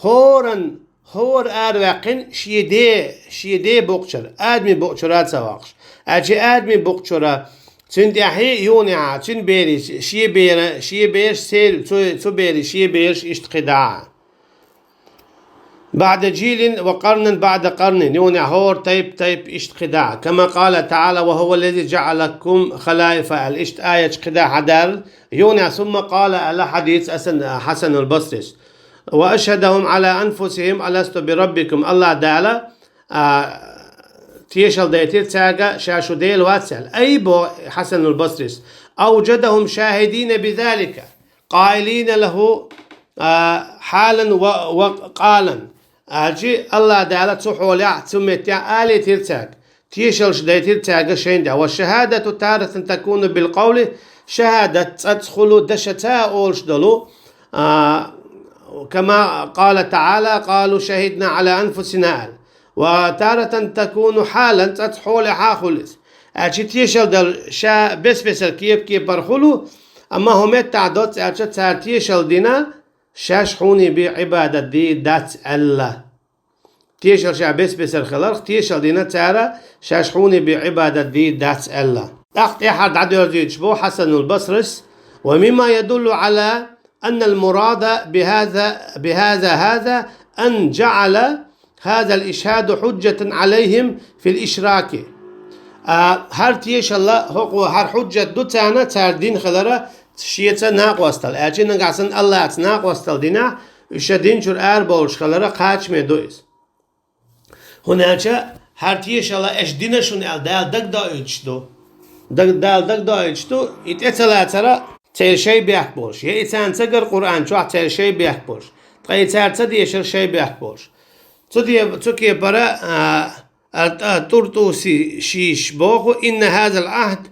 хӀоран, хӀора араваьккхина шен де, шен де букъчара, Адаме букъчара ца ваккхуш. Аьлча Адаме букъчара, цуьнан тӀаьхье юханехьа, цуьнан берий, шен бера, шен бераш церан, цу, цу берий, шен бераш иштта кхидӀа а. بعد جيل وقرنا بعد قرن, юханехь хӀора тайп-тайп иштта кхидӀа. كما قال تعالى: وهو الذي جعلكم خلائف аьлла, иштта аяташ кхидӀа хьадаьлла. Юханехь ثم قال аьлла хьадийца Хьасан, Хьасанул Басрис: وأشهدهم على أنفسهم ألست بربكم. АллахӀ Дала, а, тешал дайтира цаьрга, ша шун Дела вац аьлла. أي, боху Хьасанул Басрис, أوجدهم شاهدين بذلك قائلين له, а, حالا و, وقالا. Аьлча, АллахӀ Дала цу хьолехь, цу меттехь алийтира цаьрга, тешалш дайтира цаьрга шайна тӀехь. والشهادة تارة تكون بالقول, шахӀадат цкъацкъа хуьлу дашаца а олуш долу, а, كما قال تعالى: قالوا شهدنا على أنفسنا аьлла. وتارة تكون حالا, цкъацкъа хьолехь а хуьлу иза. Аьлча тешал дала ша бес-бесара кеп-кепара хуьлу, амма хӀун меттахь доцца аьлча, цара тешал дина, шаьш хьуна бен Ӏибадат дийр дац аьлла. Тешал ша бес-бесара хиларх, тешал дина цара, шаьш хьуна бен Ӏибадат дийр дац аьлла. ТӀаккха тӀаьхьара дӀадоьрзуьйтуш бу Хьасанул Басрис: ومما يدل على أن المراد بهذا، بهذا هذا أن جعل هذا الإشهاد حجة عليهم في الإشراك. А, хӀара тешалла, хӀокхо хӀара хьуджат ду царна, цара дина хилара шеца накъостал. Аьлча нагахь санна АллахӀца накъостал динехь, уьш ша дин чуьра арабовлуш хилара кхачаме ду иза. ХӀунда аьлча хӀара тешалла аша дина шуна аьлла Дала дагадоуьйтуш ду. Даг-, Дала дагадоуьйтуш ду, и тӀе ца лацара церан шайн бехк болуш, я и царна ца гар Къуръан чохь церан шайн бехк болуш, ткъа и цара ца дешар шайн бехк болуш. Цу де-, цу кепара, а, а, а, ТӀуртӀуси шиша боху: إن هذا العهد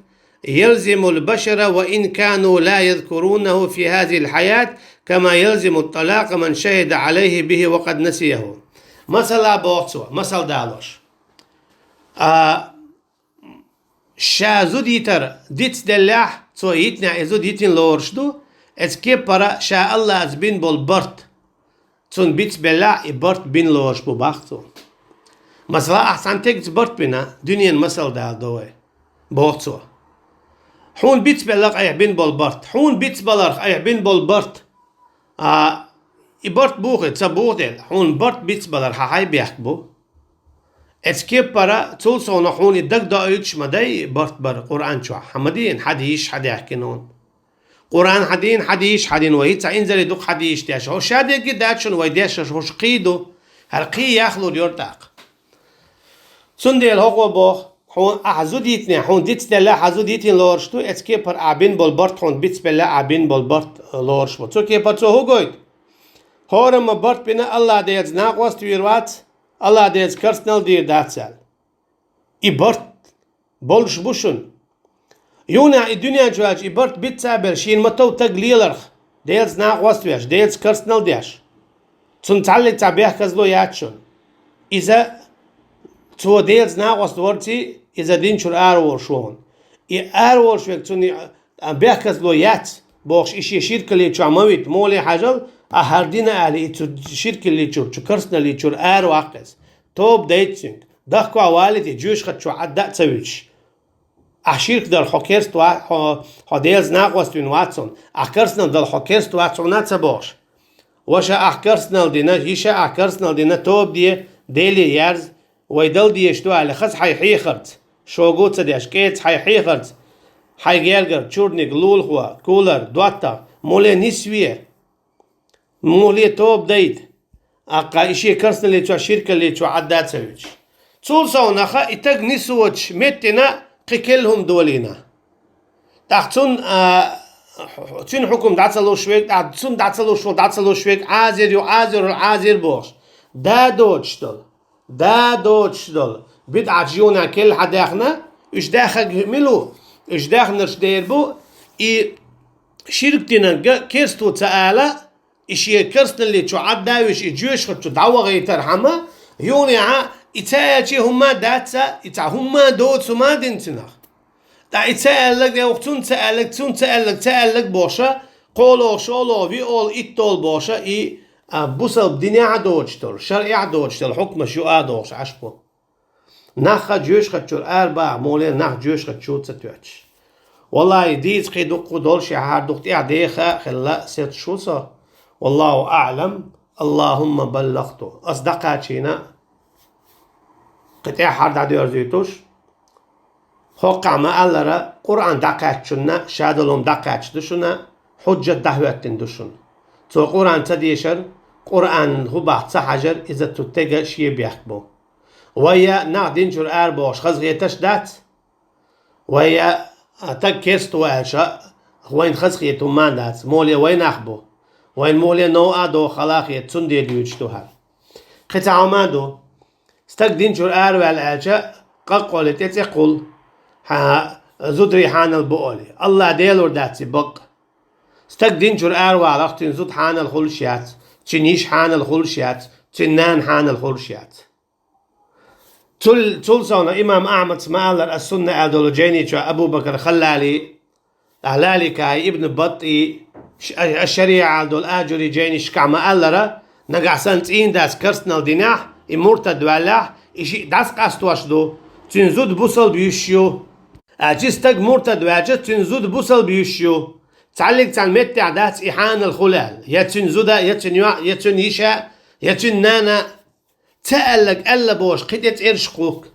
يلزم البشر وإن كانوا لا يذكرونه في هذه الحياة كما يلزم الطلاق من شهد عليه به وقد نسيه. Масала боху цо, масал далош. А, ша зуда йитар дицделлехь, цо йитинехь и зуда йитина лоруш ду, эцу кеппара ша АллахӀца бина болу барт цунна бицбеллехь, и барт бина лоруш бу боху цо. Масала, ахь цхьана стегца барт бина, дуьненан масал дала до вай, боху цо. Хьуна бицбелла айхьа бина болу барт, хьуна бицбаларх айхьа бина болу барт, а, и барт бухий, ца буху дела, хьуна барт бицбалар хьан хьайн бехк бу. Эцу кеппара, цул совнаха хьуна и дагадоуьйтуш ма дай, и барт бар Къуръан чохь, хьан ма дийна, хьан дийша, хьан даьхкина хьуна. Къуръан хьан дийна, хьан дийша, хьан дина вай, хӀинца инзаре дукха хьан дийша деш. ХӀо ша дерриге дац шуна, вай дешаш хӀуш кхий ду, хӀара кхий яхлур йора тӀаккха. Цундела хӀокхо боху, хьуна ахьа зуда йитинехь, хьуна дицделлехь хьан зуда йитина лоруш ду, эцу кепара ахьа бина болу барт хьуна бицбеллехь ахьа бина болу барт лоруш бу. Цу кепара цо хӀун гойту? ХӀорамма барт бина АллахӀ Делаца накъост вийр вац, АллахӀ Делаца керстанал дийр дац аьлла. И барт болуш бу шуна. Юханехь и дуьнен чу ваьлча, и барт бицца а белла, шена ма тов таг леларх, Делаца накъост веш, Делаца керстанал деш. Цунна цхьаллиг цхьа бехказло яц шуна. Иза, цо Делаца накъост варций, иза дин чуьра араволуш ву хьуна. И араволуш верг цунна, а, бехказло яц, бохуш, и шен ширкалли чохь ма вита, моле хьажал, а хӀара дина аьлла, и цу ширкалли чуьра, цу керстаналли чуьра араваккха иза. Тоба дайта цуьнга. Дахкахь валийта, жоьжахати чохь Ӏадда а ца вуьтуш. Ахь ширк дар хьо керст ва-, хьо, хьо Делаца накъост вина вац хьуна. Ахь керстанал дала хьо керст вац хьуна а ца бохуш. Ваша ахь керстанал дина, йиша ахь керстанал дина, тоба де, Деле яьрза, вай дала дезаш ду аьлла, хаза хьайн хьехарца. Шога а ца деш, кӀеца хьайн хьехарца. Хьайн гергара, чурниг, лулахо, кулар, доттагӀа, моле нисве. Мухле тоба дайта. Аккха и шен керстаналли чохь, ширкалли чохь Ӏадда а ца вуьтуш. Цул совнаха и таг нисвоцуш меттина кхин керла хӀума долийна. ТӀаккха цунна, а, цуьнан хьукум дӀа ца луш верг, тӀаккха цунна дӀа ца луш волу, дӀа ца луш верг, Ӏазир ю, Ӏазир волу, Ӏазир бохуш. Да доцуш долу. Да доцуш долу. БидӀаташ юханехь керла хьан даьхна, уьш даьхнарг мила ву? Уьш даьхнарш дер бу, и ширк динарг керста ву ца ала, и шен керстаналли чу Ӏадда а вуьтуш, и жоьжахати чу дӀавахийтархьама, юханехьа и ца аьлча хӀумма а дац, и цхьа хӀумма а доцу хӀума а дина цунах. Ткъа и ца аьлларг, я вукху цунна ца аьлларг, цунна ца аьлларг, ца аьлларг бохуша, кхоалгӀа, шолгӀа, виолгӀа, иттолгӀа бохуша, и, а, бусалба динехь а доцуш долу, шарӀехь а доцуш долу хьукмаш юкъа а дохуш Ӏаш бу. Нах а жоьжахати чуьра арабаха, моле нах жоьжахати чу ца тоьттуш. Валлахи, дийца кхин дуккха долуш, я хӀара дукха тӀаьхьа деха а хилла, сецаш ву со. Валлаху аӀлам. Аллахумма баллахту. Ас дӀакхачийна, кхы тӀехьара дӀадоьрзуьйтуш. ХӀокхахь ма-аллара, Къуръан дӀакхаьччунна шадолу хӀума дӀакхаьчна ду шуна, хьуджат дӀахӀоьттина ду шуна. Цо Къуръан ца дешар, Къуръан хӀун боху ца хьажар, иза цу стеган шен бехк бу. Вай я нах дин чуьра арабохуш хазахеташ дац? Вай я стаг керста ву аьлча, вайна хазахета хӀума дац, муха вай нах бу. Вайна муха новкъа а доху хала а хета, цундела дуьйцуш ду хӀара. Кхин цхьа хӀума а ду. Стаг дин чуьра араваьлла аьлча, къакъ олий, тӀе цӀе кхуллу, хьан зударий хьанал бу олий. Аллах Делора дац и бакъ. Стаг дин чуьра араваларх, цуьнан зуда хьанал хуьлуш яц, цуьнан йиша хьанал хуьлуш яц, цуьнан нана хьанал хуьлуш яц. Цул, цул совна имам Ахьмада ма-аллара, Ас-Сунна аьлла долу жайни чохь Абу Бакр Халлали, Лаликаи, Ибн БаттӀи, ш-, а-, Аш-Шариа аьлла долу Ажури жайнашкахь ма-аллара, нагахь санна цӀийнан дас керстаналла динехь, и муртад ваьллехь, и шиъ дӀасакъастош ду, цуьнан зуда бусалба йиш ю. Аьлча и стаг муртад ваьлча, цуьнан зуда бусалба йиш ю. Цхьаллиг цхьана меттехь дац и хьанал хуьлу аьлла, я цуьнан зуда, я цуьнан йоӀ, я цуьнан йиша, я цуьнан нана. Ца аьлларг аьлла бохуш, кхин тӀе цӀераш кхухку.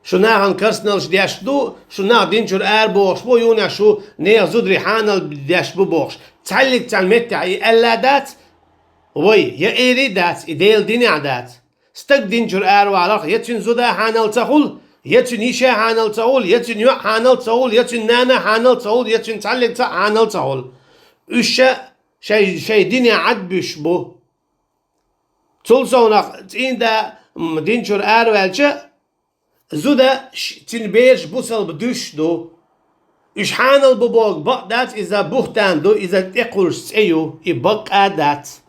Шу нахана керстаналлаш деш ду, шу нах дин чуьра арабохуш бу, юха шу нехан зударий хьанал деш бу бохуш. Цхьаллиг цхьана меттехь и аьлла дац, вай, я эри дац, и Делан динехь дац. Стаг дин чуьра араваларх, я цуьнан зуда хьанал ца хуьлу, я цуьнан йиша хьанал ца хуьлу, я цуьнан йоӀ хьанал ца хуьлу, я цуьнан нана хьанал ца хуьлу, я цуьнан цхьаллиг цхьаъ хьанал ца хуьлу. Уьш ша шайн, шайн динехь Ӏад буьсуш бу. Цул совнах цӀийнан да, м, дин чуьра араваьлча, зуда ш-, цуьнан бераш бусалба дуьсуш ду. Уьш хьанал бу боху бакъ дац, иза бухтан ду, иза тӀекхуллуш цӀе ю, и бакъ а дац.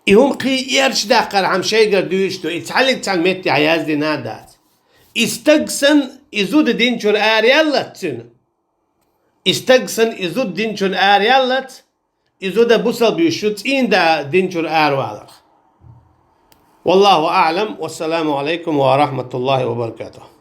И хӀума кхин эрча даккхархьама шайгара дуьйцуш ду, и цхьаллиг цхьана меттехь яздина а дац. И стаг санна, и зуда дин чуьра араяьллац цуьнан. И стаг санна, и зуда дин чуьра араяьллац, и зуда бусалба йиш ю цӀийнан да дин чуьра араваларх. Валлаху аӀлам, вассаламу Ӏалайкум ва рахьматуллахӀи ва баракатухӀ.